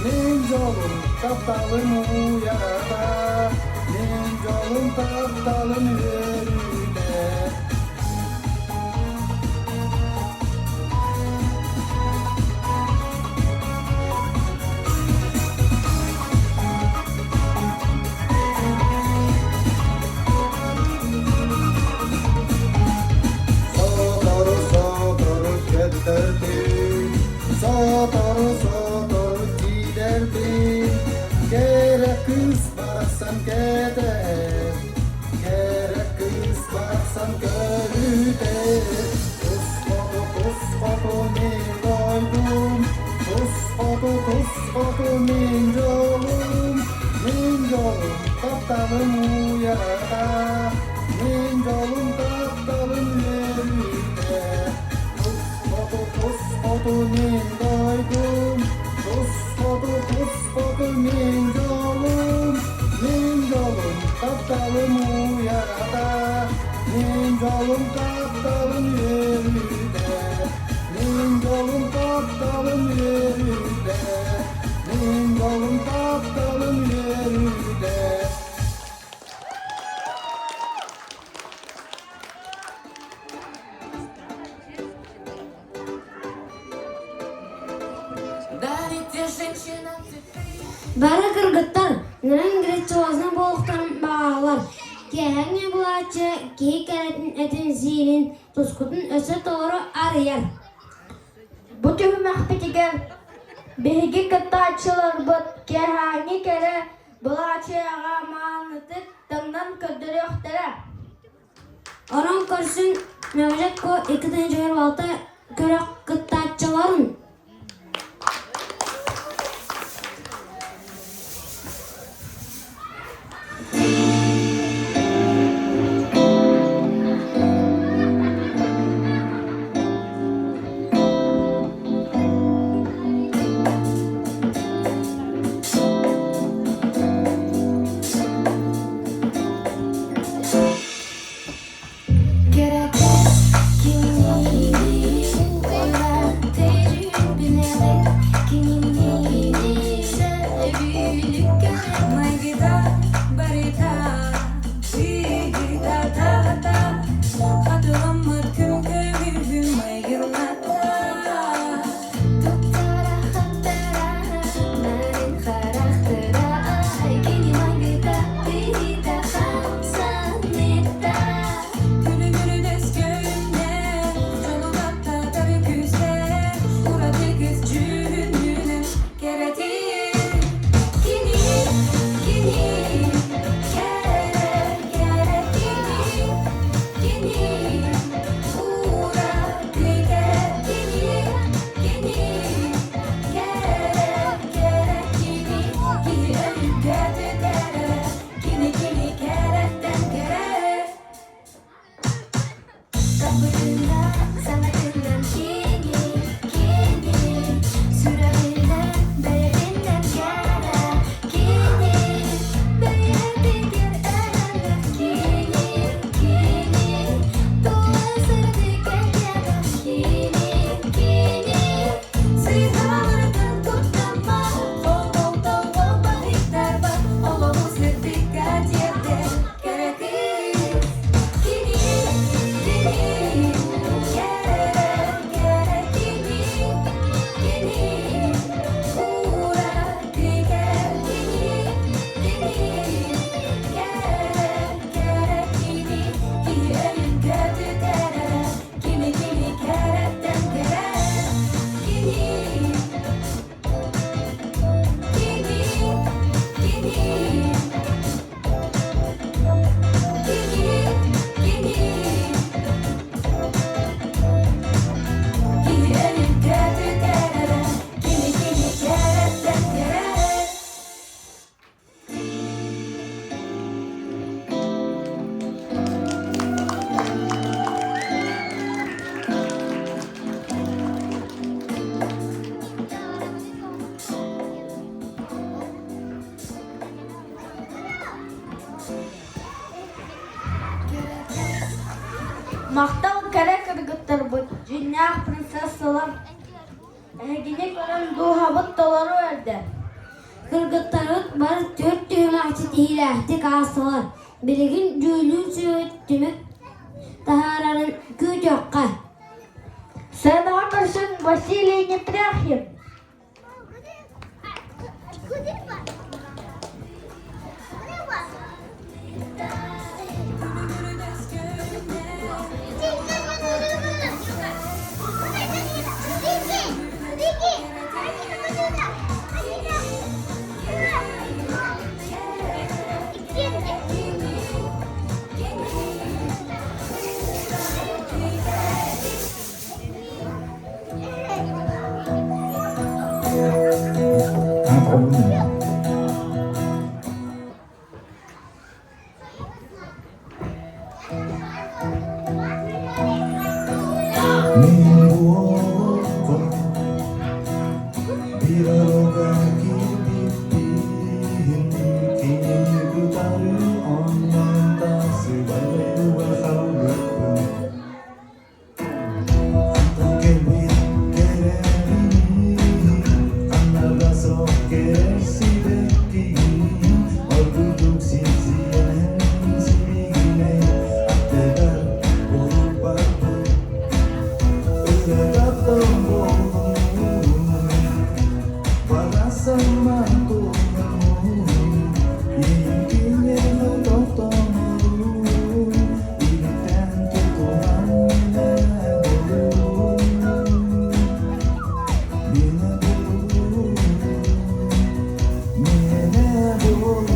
мин дьолум тапталым уйата, мин дьолум тапталым үөрүүтэ. Сотору сотору көттөрдүн, сотору сотору киирэрбин, кэрэ кыыс барахсан кэтэр, кэрэ кыыс барахсан көрүтэр. Тус хоту тус хоту мин дойдум, тус хоту тус хоту мин дьолум, мин дьолум тапталым уйата, мин дьолум тапталым үөрүүтэ. Тус хоту тус хоту мин дойдум, тус хоту тус хоту мин дьолум, мин дьолум тапталым уйата, мин дьолум тапталым үөрүүтэ, мин дьолум тапталым үөрүүтэ, мин дьолум тапталым үөрүүтэ. Бары кыргыттар нарын грациозно буолуохтарын баҕараллар. Киэһэҥҥи булааччы киһи кэрэтин этин-сиинин тускутун өссө толору арыйар. Бу түһүмэхпитигэр биһиги кыттааччыларбыт киэһээҥҥи кэрэ былаачыйаҕа маанытык таҥнан көрдөрүөхтэрэ. Онон көрсүн Мөҥүлэк Ко 2026 күрэх кыттааччыларын Махтал кэрэ кыргыттарбыт, дьиҥнээх принцессалар Эһигини көрөн дууһабыт толору эрдэ. Кыргыттарбыт бары түөрт түһүмэх ситиһиилээхтик аастылар. Билигин дьүүллүүр сүбэ түмүк таһаарарын күүтүөххэ. Сценаҕа көрсөн Василий Непряхин. Мин буолуоххун биир арога киирбиппин кинини кытары онньоон тахсыбай хаалбыппын Кэлбит кэрэбин ханна суох кэрсибэккин оргууйдук сипсийэн сибигинэй аттыгар буолбаппын ырыа буоллун барасамман туоллун иҥкиннээх тохтоморун иликтэн тутуһан минэ булун минэ булун минэ булун.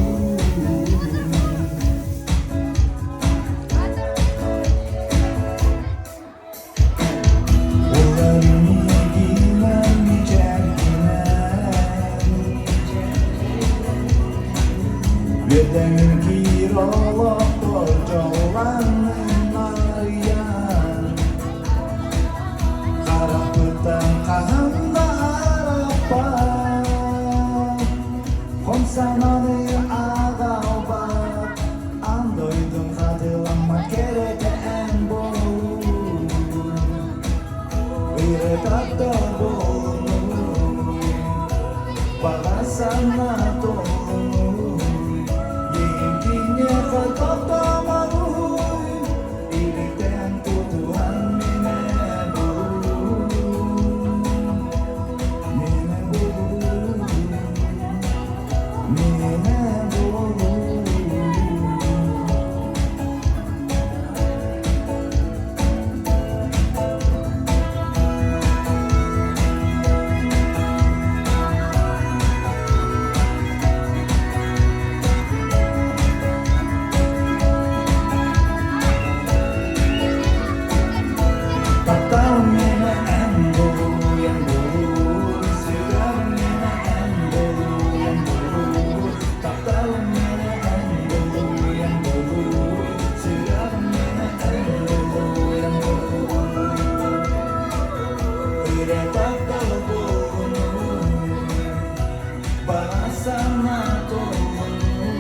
Үөдэҥин киир олохтор дьоллонун арыйан Харахпыттан хаһан да арахпат Хом санааны аҕалбат Аан дойдум хатыламмат кэрэтэ эн буолуу Ырытата буолунуу Баҕа санаа туолунуу Иҥкиниэхэ тохтоморуй Иликтэн тутуһан минэ булуу Минэ булуу Минэ булуу. Таптал миэнэ эн буолуу, эн буолуу, сүрэҕим миэнэ эн буолуу, эн буолуу. Таптал миэнэ эн буолуу, эн буолуу, сүрэҕим миэнэ эн буолуу, эн буолуу. Эрэ таптал буолунуу, баҕа санаа туолунуу,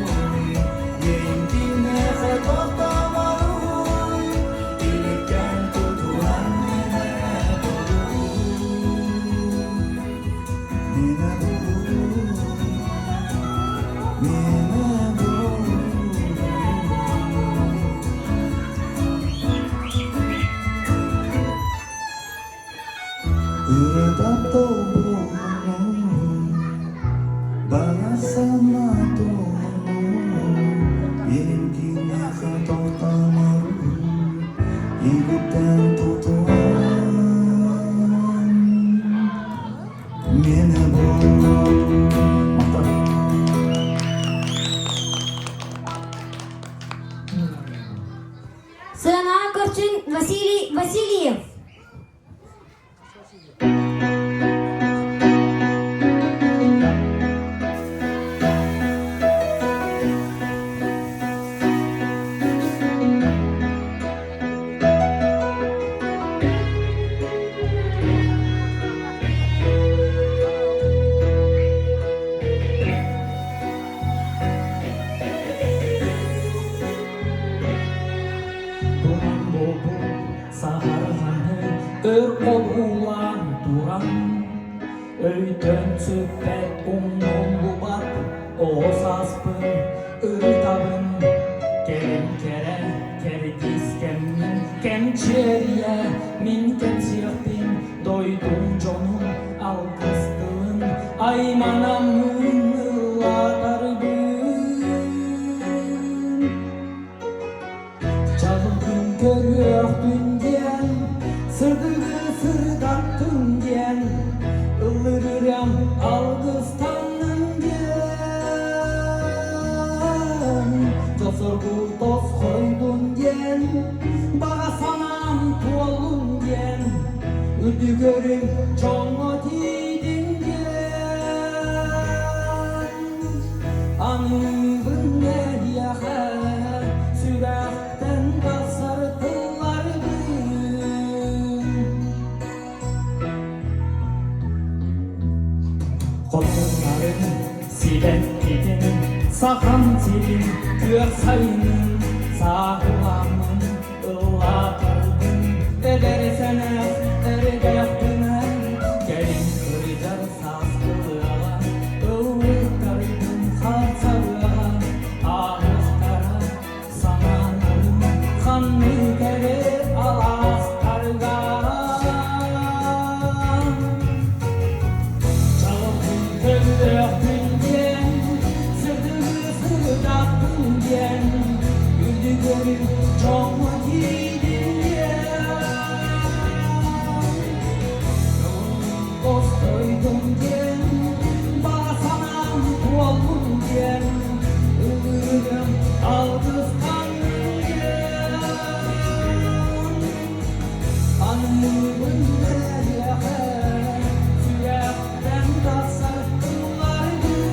иэйиҥ тохтоморуй, иликтэн тутуһан миэнэ булуу, миэнэ булуу, миэнэ булуу. Ырыа таптал буолунуу, баҕа санаа туолунуу, иэйиҥ тохтоморуй, иликтэн тутуһан миэнэ буол. Махтал. Сыанаҕа көрсүн Василий Васильев. Бум, бум, бум. Саһарҕаны өр одуулаан туран, Өйтөн сүппэт умнуллубат оҕо сааспын ырытабын. Кэлин кэрэ кэрдиис кэммин кэмчиэрийэ мин кэпсиэхпин дойдум дьонун алгыс тылын айманаммын ыллатарбын. Чаҕылгын көрүөхпүн диэн, сырдыгы сырдаттын диэн, ыллырырам алгыстаннын диэн, дьол-соргу тосхойдун диэн, баҕа санаам туоллун диэн, үрдүгөрүм дьоҥҥо тиийдин диэн, аныыбын эһиэхэ сүрэхтэн тахсар тылларбын. Хотуннарын сибэккитин, сахам сирин күөх сайынын сааһыламмын ыллаатарбын эдэр сэнэх эрдэхпинэн кэлин кырдьар сааскылыаҕа ыллыктарбын харсарыаҕа ааһыахтара санааларым ханнык эрэ алаастарга Чалгын көрүөхпүн диэн, сырдыгы сырдаппын диэн, үрдүгөрү дьоҥҥо тиийдин диэн. Остойдум диэн, баҕа санаам туоллун диэн, ыллыырым алгыстаннын диэн. Аныыбын эһиэхэ, сүрэхтэн тахсар тылларбын.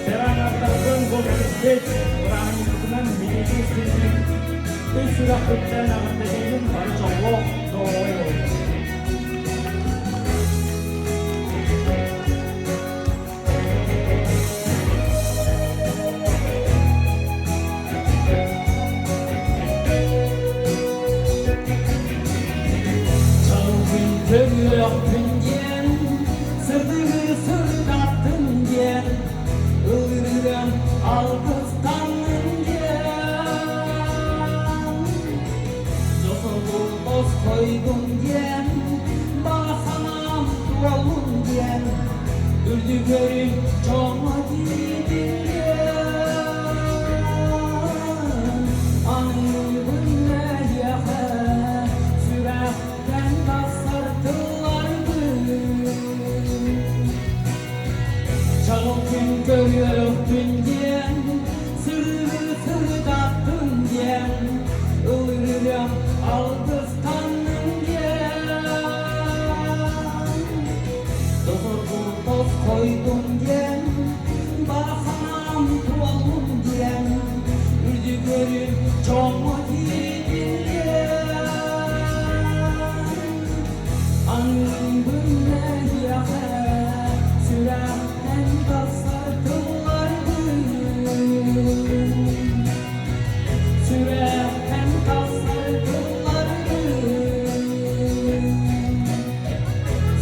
Терракаттарбын бу кэлбит бырааһынньыкпытынан биһиги истиҥник үс сүрэхпиттэн эҕэрдэлиибин бары дьоллоох доруобай буолуҥ. Чалгын көрүөхпүн диэн, сырдыгы сырдаттын диэн, ылырыам алгыстаннын диэн. Дьосоргу тосхойдун диэн, баҕа санаам туоллун диэн, үрдүгөрүм дьоҥҥо тиийдин диэн. Аныыбын эйиэхэ сүрэхтэн тахсар тылларбын. Чаҕыл күн көрүөхпүн диэн, сырыы сырдаттын диэн, ылырыам алгыстаннын диэн. Доҕорбун тосхойдун диэн, баҕа санаам туоллун диэн, үрдүгөрү дьоҥҥо тиийдин диэн. Аныыбын эһиэхэ сүрэхтэн тахсар тылларбын. Сүрэхтэн тахсар тылларбын.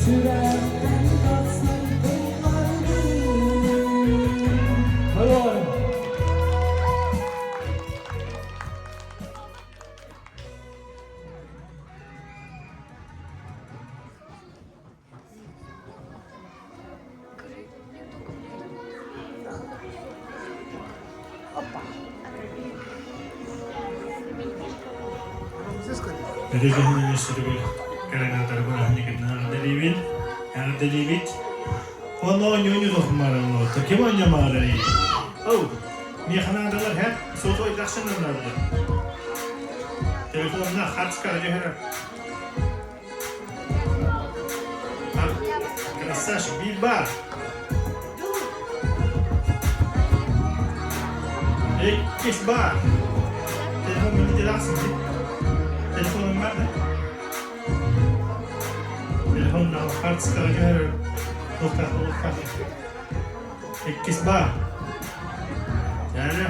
Сүрэхтэн тахсар тылларбын. Алло. Билигин үсүрүгэр кэлэн бырааһынньыкытынан эҕэрдэлиибин. Эҕэрдэлиибит. Онно оонньуу тохмаарыллыбыт. Ким оонньомаарый? Оу, миэхэ наадалар һэ, сотовой тахсынан наада. Телефонна хатскара дьэһэрэ. Красавчик, биир баар. Иккис баар. Телефон минутелахсın. Telefonum var da. Telefonla хартыскаҕа түһэр туохтаах буолуохтаах. Иккис баар. Чээнэ.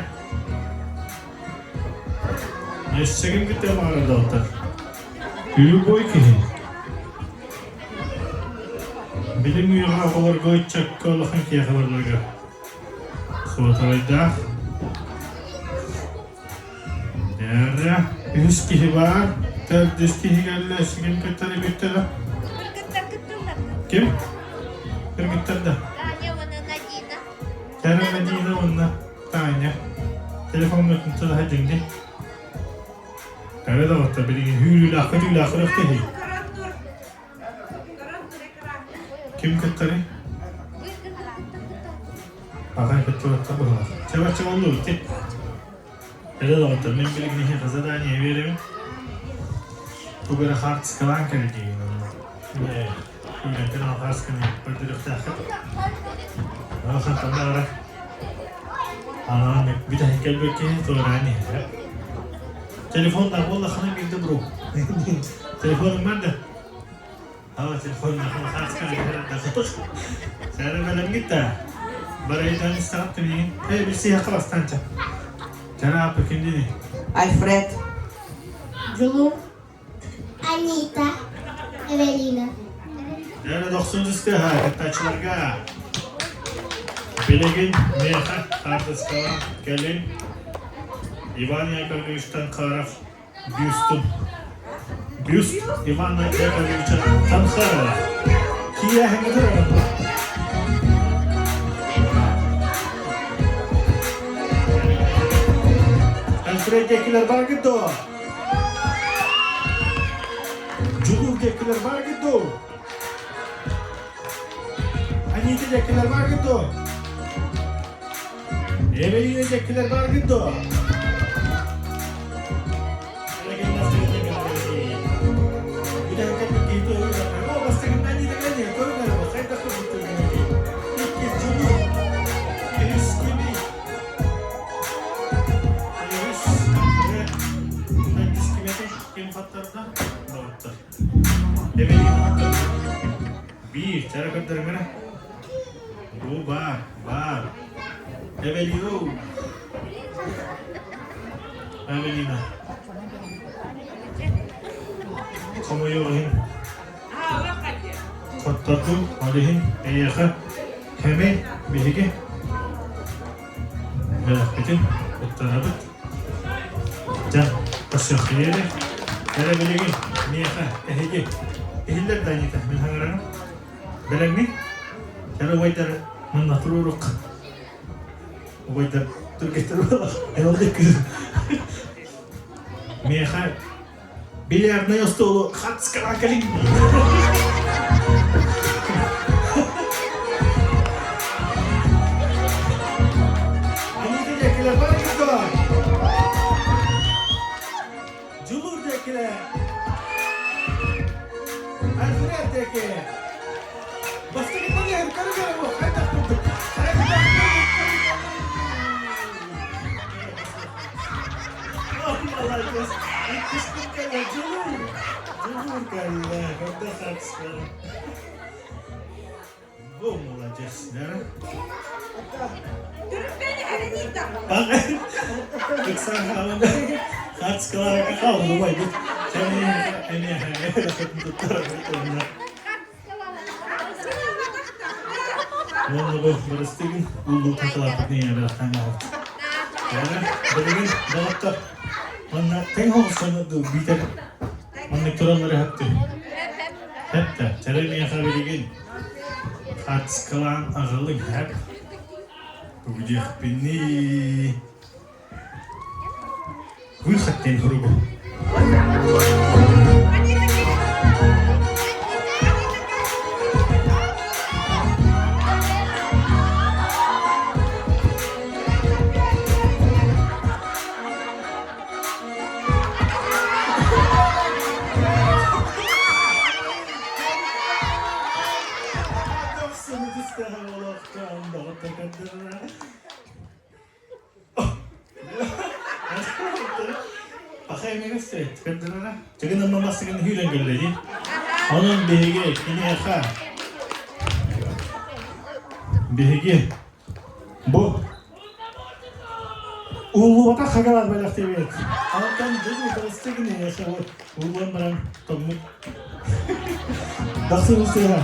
Өссө ким кытта баҕарар Любой киһи. Билим үйэҕэ оҕолорго ыччакка улахан киэхэ барыларга суотабайдаах. Дээрэ, үһүс киһи баар, төрдүс киһи кэллэ, өссө ким кыттар эбиттэрэ? Кыргыттар кыттыллар. Ким? Кыргыттар да? Таня уонна Надина. Таня Надина уонна Таня. Телефоҥҥа тылаһа дьиҥди. Таня доҕоттор, билигин хүүрүүлээххэ түүлээххэ киһи. Ким кыттарый? Аҕай кыттыбаттар быһалаах. Чэ, бачча боллу ити. Эдэ доҕоттор, мин билигин эһиэхэ задание биэрэбин. Тугу эрэ хаартыскалаан кэл диигин онно. Үлэнтэн алҕаасканы көрдөрүөхтээххит. Алхантан баҕара. Анаан бүтэһик кэлбит киһи туораан иһэр. Телефон да буоллаххына биирдэ бро. Телефоным бар да? Аа, телефон Сәрі бәлемгит да. Барайдан истаҕыт билигин. Э, билсиэххэ бастаанча. Чара аппы кимдини? Альфред. Дьулур. Анита. Эвелина. Дьэ, дохсун түстэ кыттааччыларга. Билигин миэхэ хаартыскаҕа кэлин Иван Яковлевичтан Харов бюстун Бюст Ивана Яковлевича Танхарова. Киэһэҥҥэ турар. Альфред диэкилэр бааргыт дуо? Дьулуур диэкилэр бааргыт дуо? Анита диэкилэр бааргыт дуо? Эвелина диэкилэр бааргыт дуо? Биир, чара көрдөрүмэрэ. Бу баар, баар. Эвелина. Эвелина. Хомойуох иһин хоттордум, ол иһин эйиэхэ кэмэй биһиги бэлэхпитин туттарабыт. Дьэ, көрсүөххэ Эрэ билигин миэхэ эһиги иһиллэр да Анита, мин хаҥыраҕым. Бэлэмҥин? Эрэ убайдар манна туруорук. Убайдар түргэттэр буолар. Эн кыыс. Миэхэ бильярднай остуолу хатскаҕа кэлиҥ. Анита диэкилэр бар кытта. Дьулуур диэкилэр. Альфред диэки. Бастакы иһэр көрүгэр хайдах курдук. Молодец. Иккиспит кэллэ Дьулуур. Дьулуур кэллэ. Когда хатскала. Бу молодец, да? Хатскаларга қалды ғой. Уонна бу бырастыгын улуу таталаабытын ийэлээхтэн аҕалт. Билигин доҕоттор манна тэҥ оҕусаны биитэр маннык тураллары хэпти. Хэптэ. Чэрэ миэхэ билигин хаартыскалаан аҕалыҥ хэп. Тугу диэхпиний? Выход диэн суругу. Тыгын амма бастыгын хүүлэн кэллэри. Онон биһиги киниэхэ биһиги бу Ууллубатах хагалар бэлэхтиибит. Алтан дьыл утарыстыгын ууллан баран тоҥмут. Дахсын сыһа.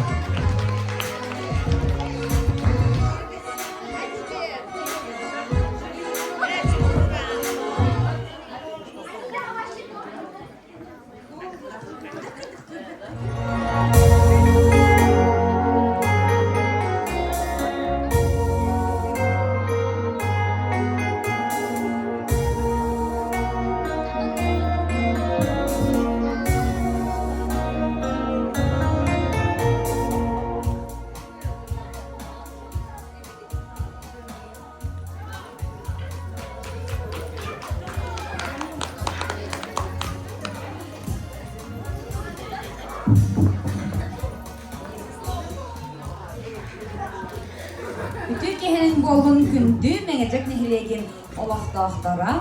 Үтүө киһинин буоллун күндү Мэҥэдьэк нэһилиэгин олохтоохторо,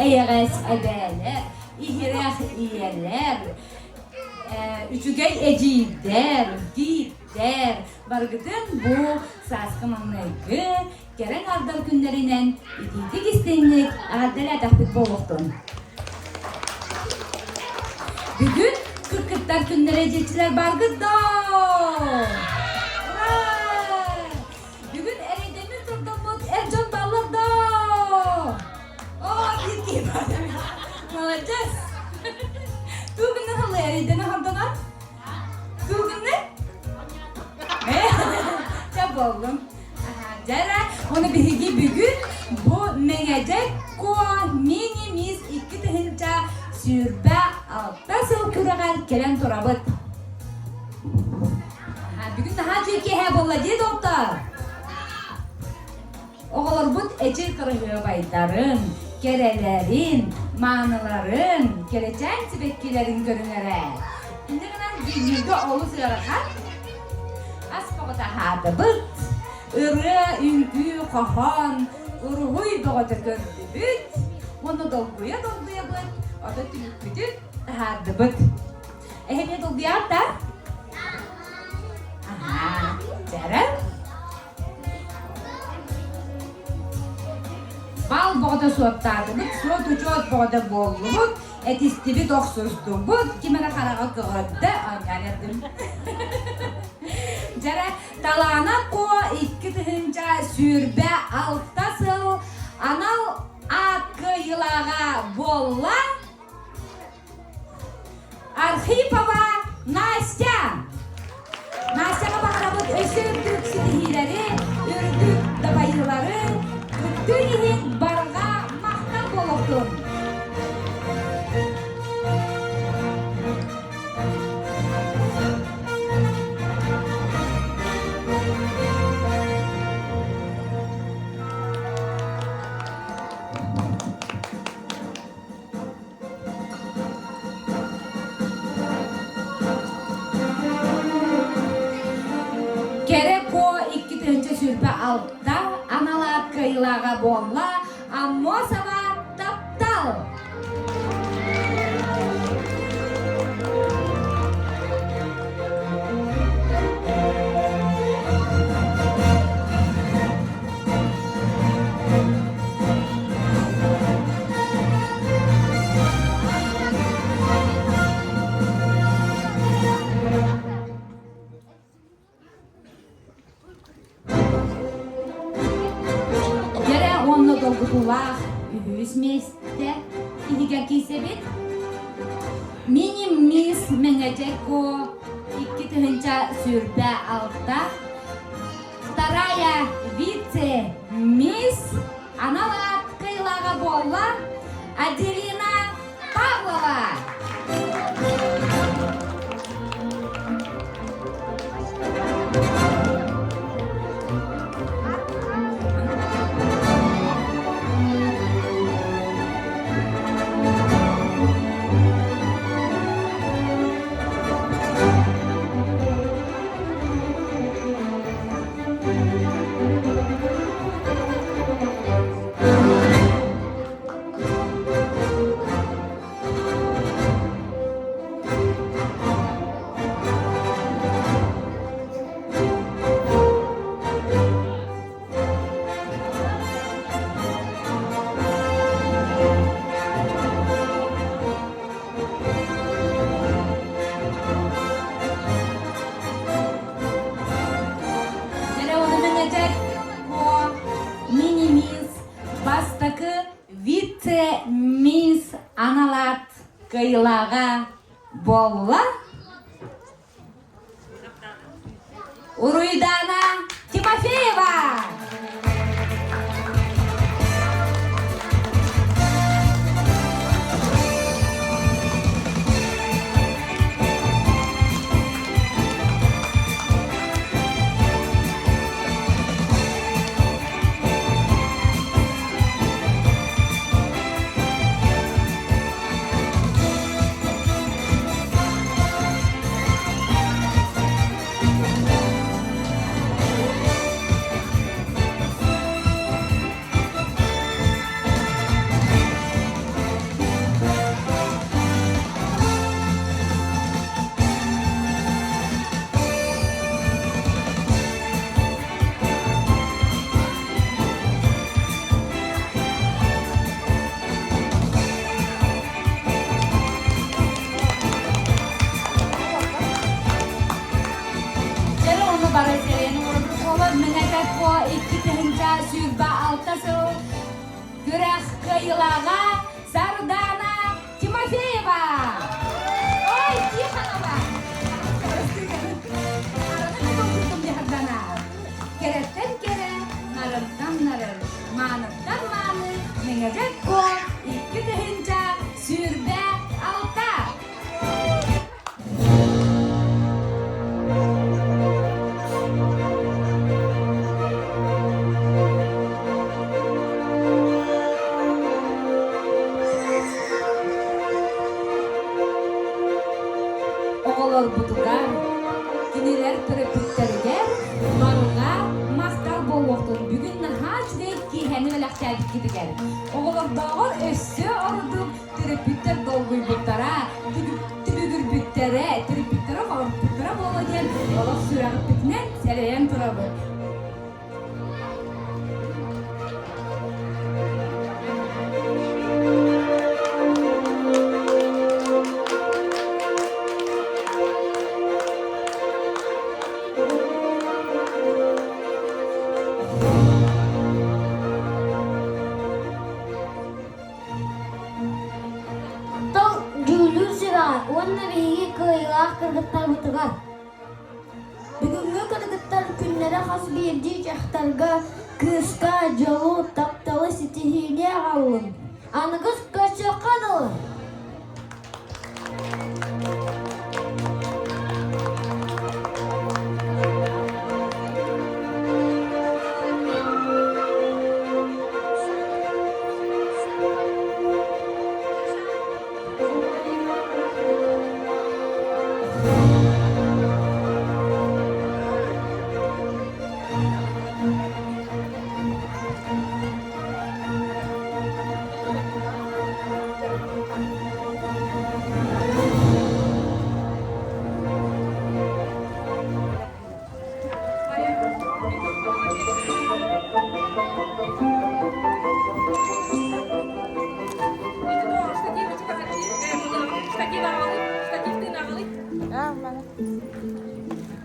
эйэҕэс эбээлэр, иһирэх ийэлэр, үчүгэй эдьиийдэр, кийииттэр, барыгытын бу сааскы маҥнайгы кэрэ аҥардар күннэринэн итиитик истиҥник эҕэрдэлээтэхпит буолуохтун. Бүгүн кыргыттар күннэрэ диэччилэр бааргыт доо! Ура! Бүгүн эрэйдэммит турдаммыт эр дьон бааллар доо! Оо, биир киһи баар. Молодец! Тугунна халы эрэйдэнэ хантанар? Тугунна? Чэ боллум. Дьэ ону биһиги бүгүн бу Мэҥэдьэк Куо мини-мисс 2026 сыл күрэҕэр кэлэн турабыт. Бүгүн наһаа үчүгэй киэһэ буолла дии доктор. Оҕолорбут эчи кыраһыабайдарын, кэрэлэрин, мааныларын, кэрэчээн сибэккилэрин көрүҥэрэ. Инньэ гынан дьүүллүүргэ олус ыарахан. Ас бөҕөтө аһаатыбыт, ырыа, үҥкүү, хоһоон, уруһуй бөҕөтө көрдүбүт уонна долгуйа-долгуйабыт, ото түмүкпүтүн таһаардыбыт. Эһэми долгуйаҕыт да? Аһаа, дьэрэ. Бал бөҕөтө суоттаатыбыт, суот-учуот бөҕөтө буоллубут, этистибит, охсустубут, ким эрэ хараҕа көҕөрдө, оонньоон эрдим. Дьэрэ, Талаана Куо 2026 сыл анал аат кыайыылааҕа буолла Архипова Настя! Настяҕа баҕарабыт өссө үрдүк ситиһиилэри, үрдүк дабайыылары, кыттыы иһин барҕа махтал буолуохтун! Кэрэ Куо 2026 анал аат кыайыылааҕа буолла Аммосова Таптал! Дьэрэ уонна долгутуулаах үһүс миэстэ иһигэр киирсэбит. Мини-мисс Мэҥэдьэко 2026 Вторая вице-мисс анал аат кыайыылааҕа буолла Аделина Павлова. Бастакы вице-мисс аналаат кыайыылааҕа буолла Уруйдаана Тимофеева! Дьэ ону бары сэрэн оҥорбут олор Мэҥэкэкко 2026 сыл күрэх кыайыылааҕа Сардаана Тимофеева! Ой, Тихонова! Кэрэттэн кэрэ, нарынтан нарын, мааныттан мааны, Мэҥэдьэк Куо 2026! Оҕолорбутугар, кинилэр төрөппүттэригэр барыга махтал буолуохтун. Бүгүн наһаа үчүгэй киэһэни бэлэхтээбиккитигэр. Оҕолордооҕор өссө ордук төрөппүттэр долгуйбуттара, түбүгүрбүттэрэ, төрөппүттэрэ хорпуттара буолуо диэн олох сүрэхпитинэн сэрэйэн турабыт. Тыл дьүүллүүр сүбэҕэ уонна биһиги кыайыылаах кыргыттарбытыгар Бүгүҥҥү кыргыттар күннэрэ хас биирдии дьахтарга, кыыска дьолу, тапталы, ситиһиини аҕаллын. Аныгыс көрсүөххэ дылы!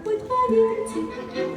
Хоть поверьте.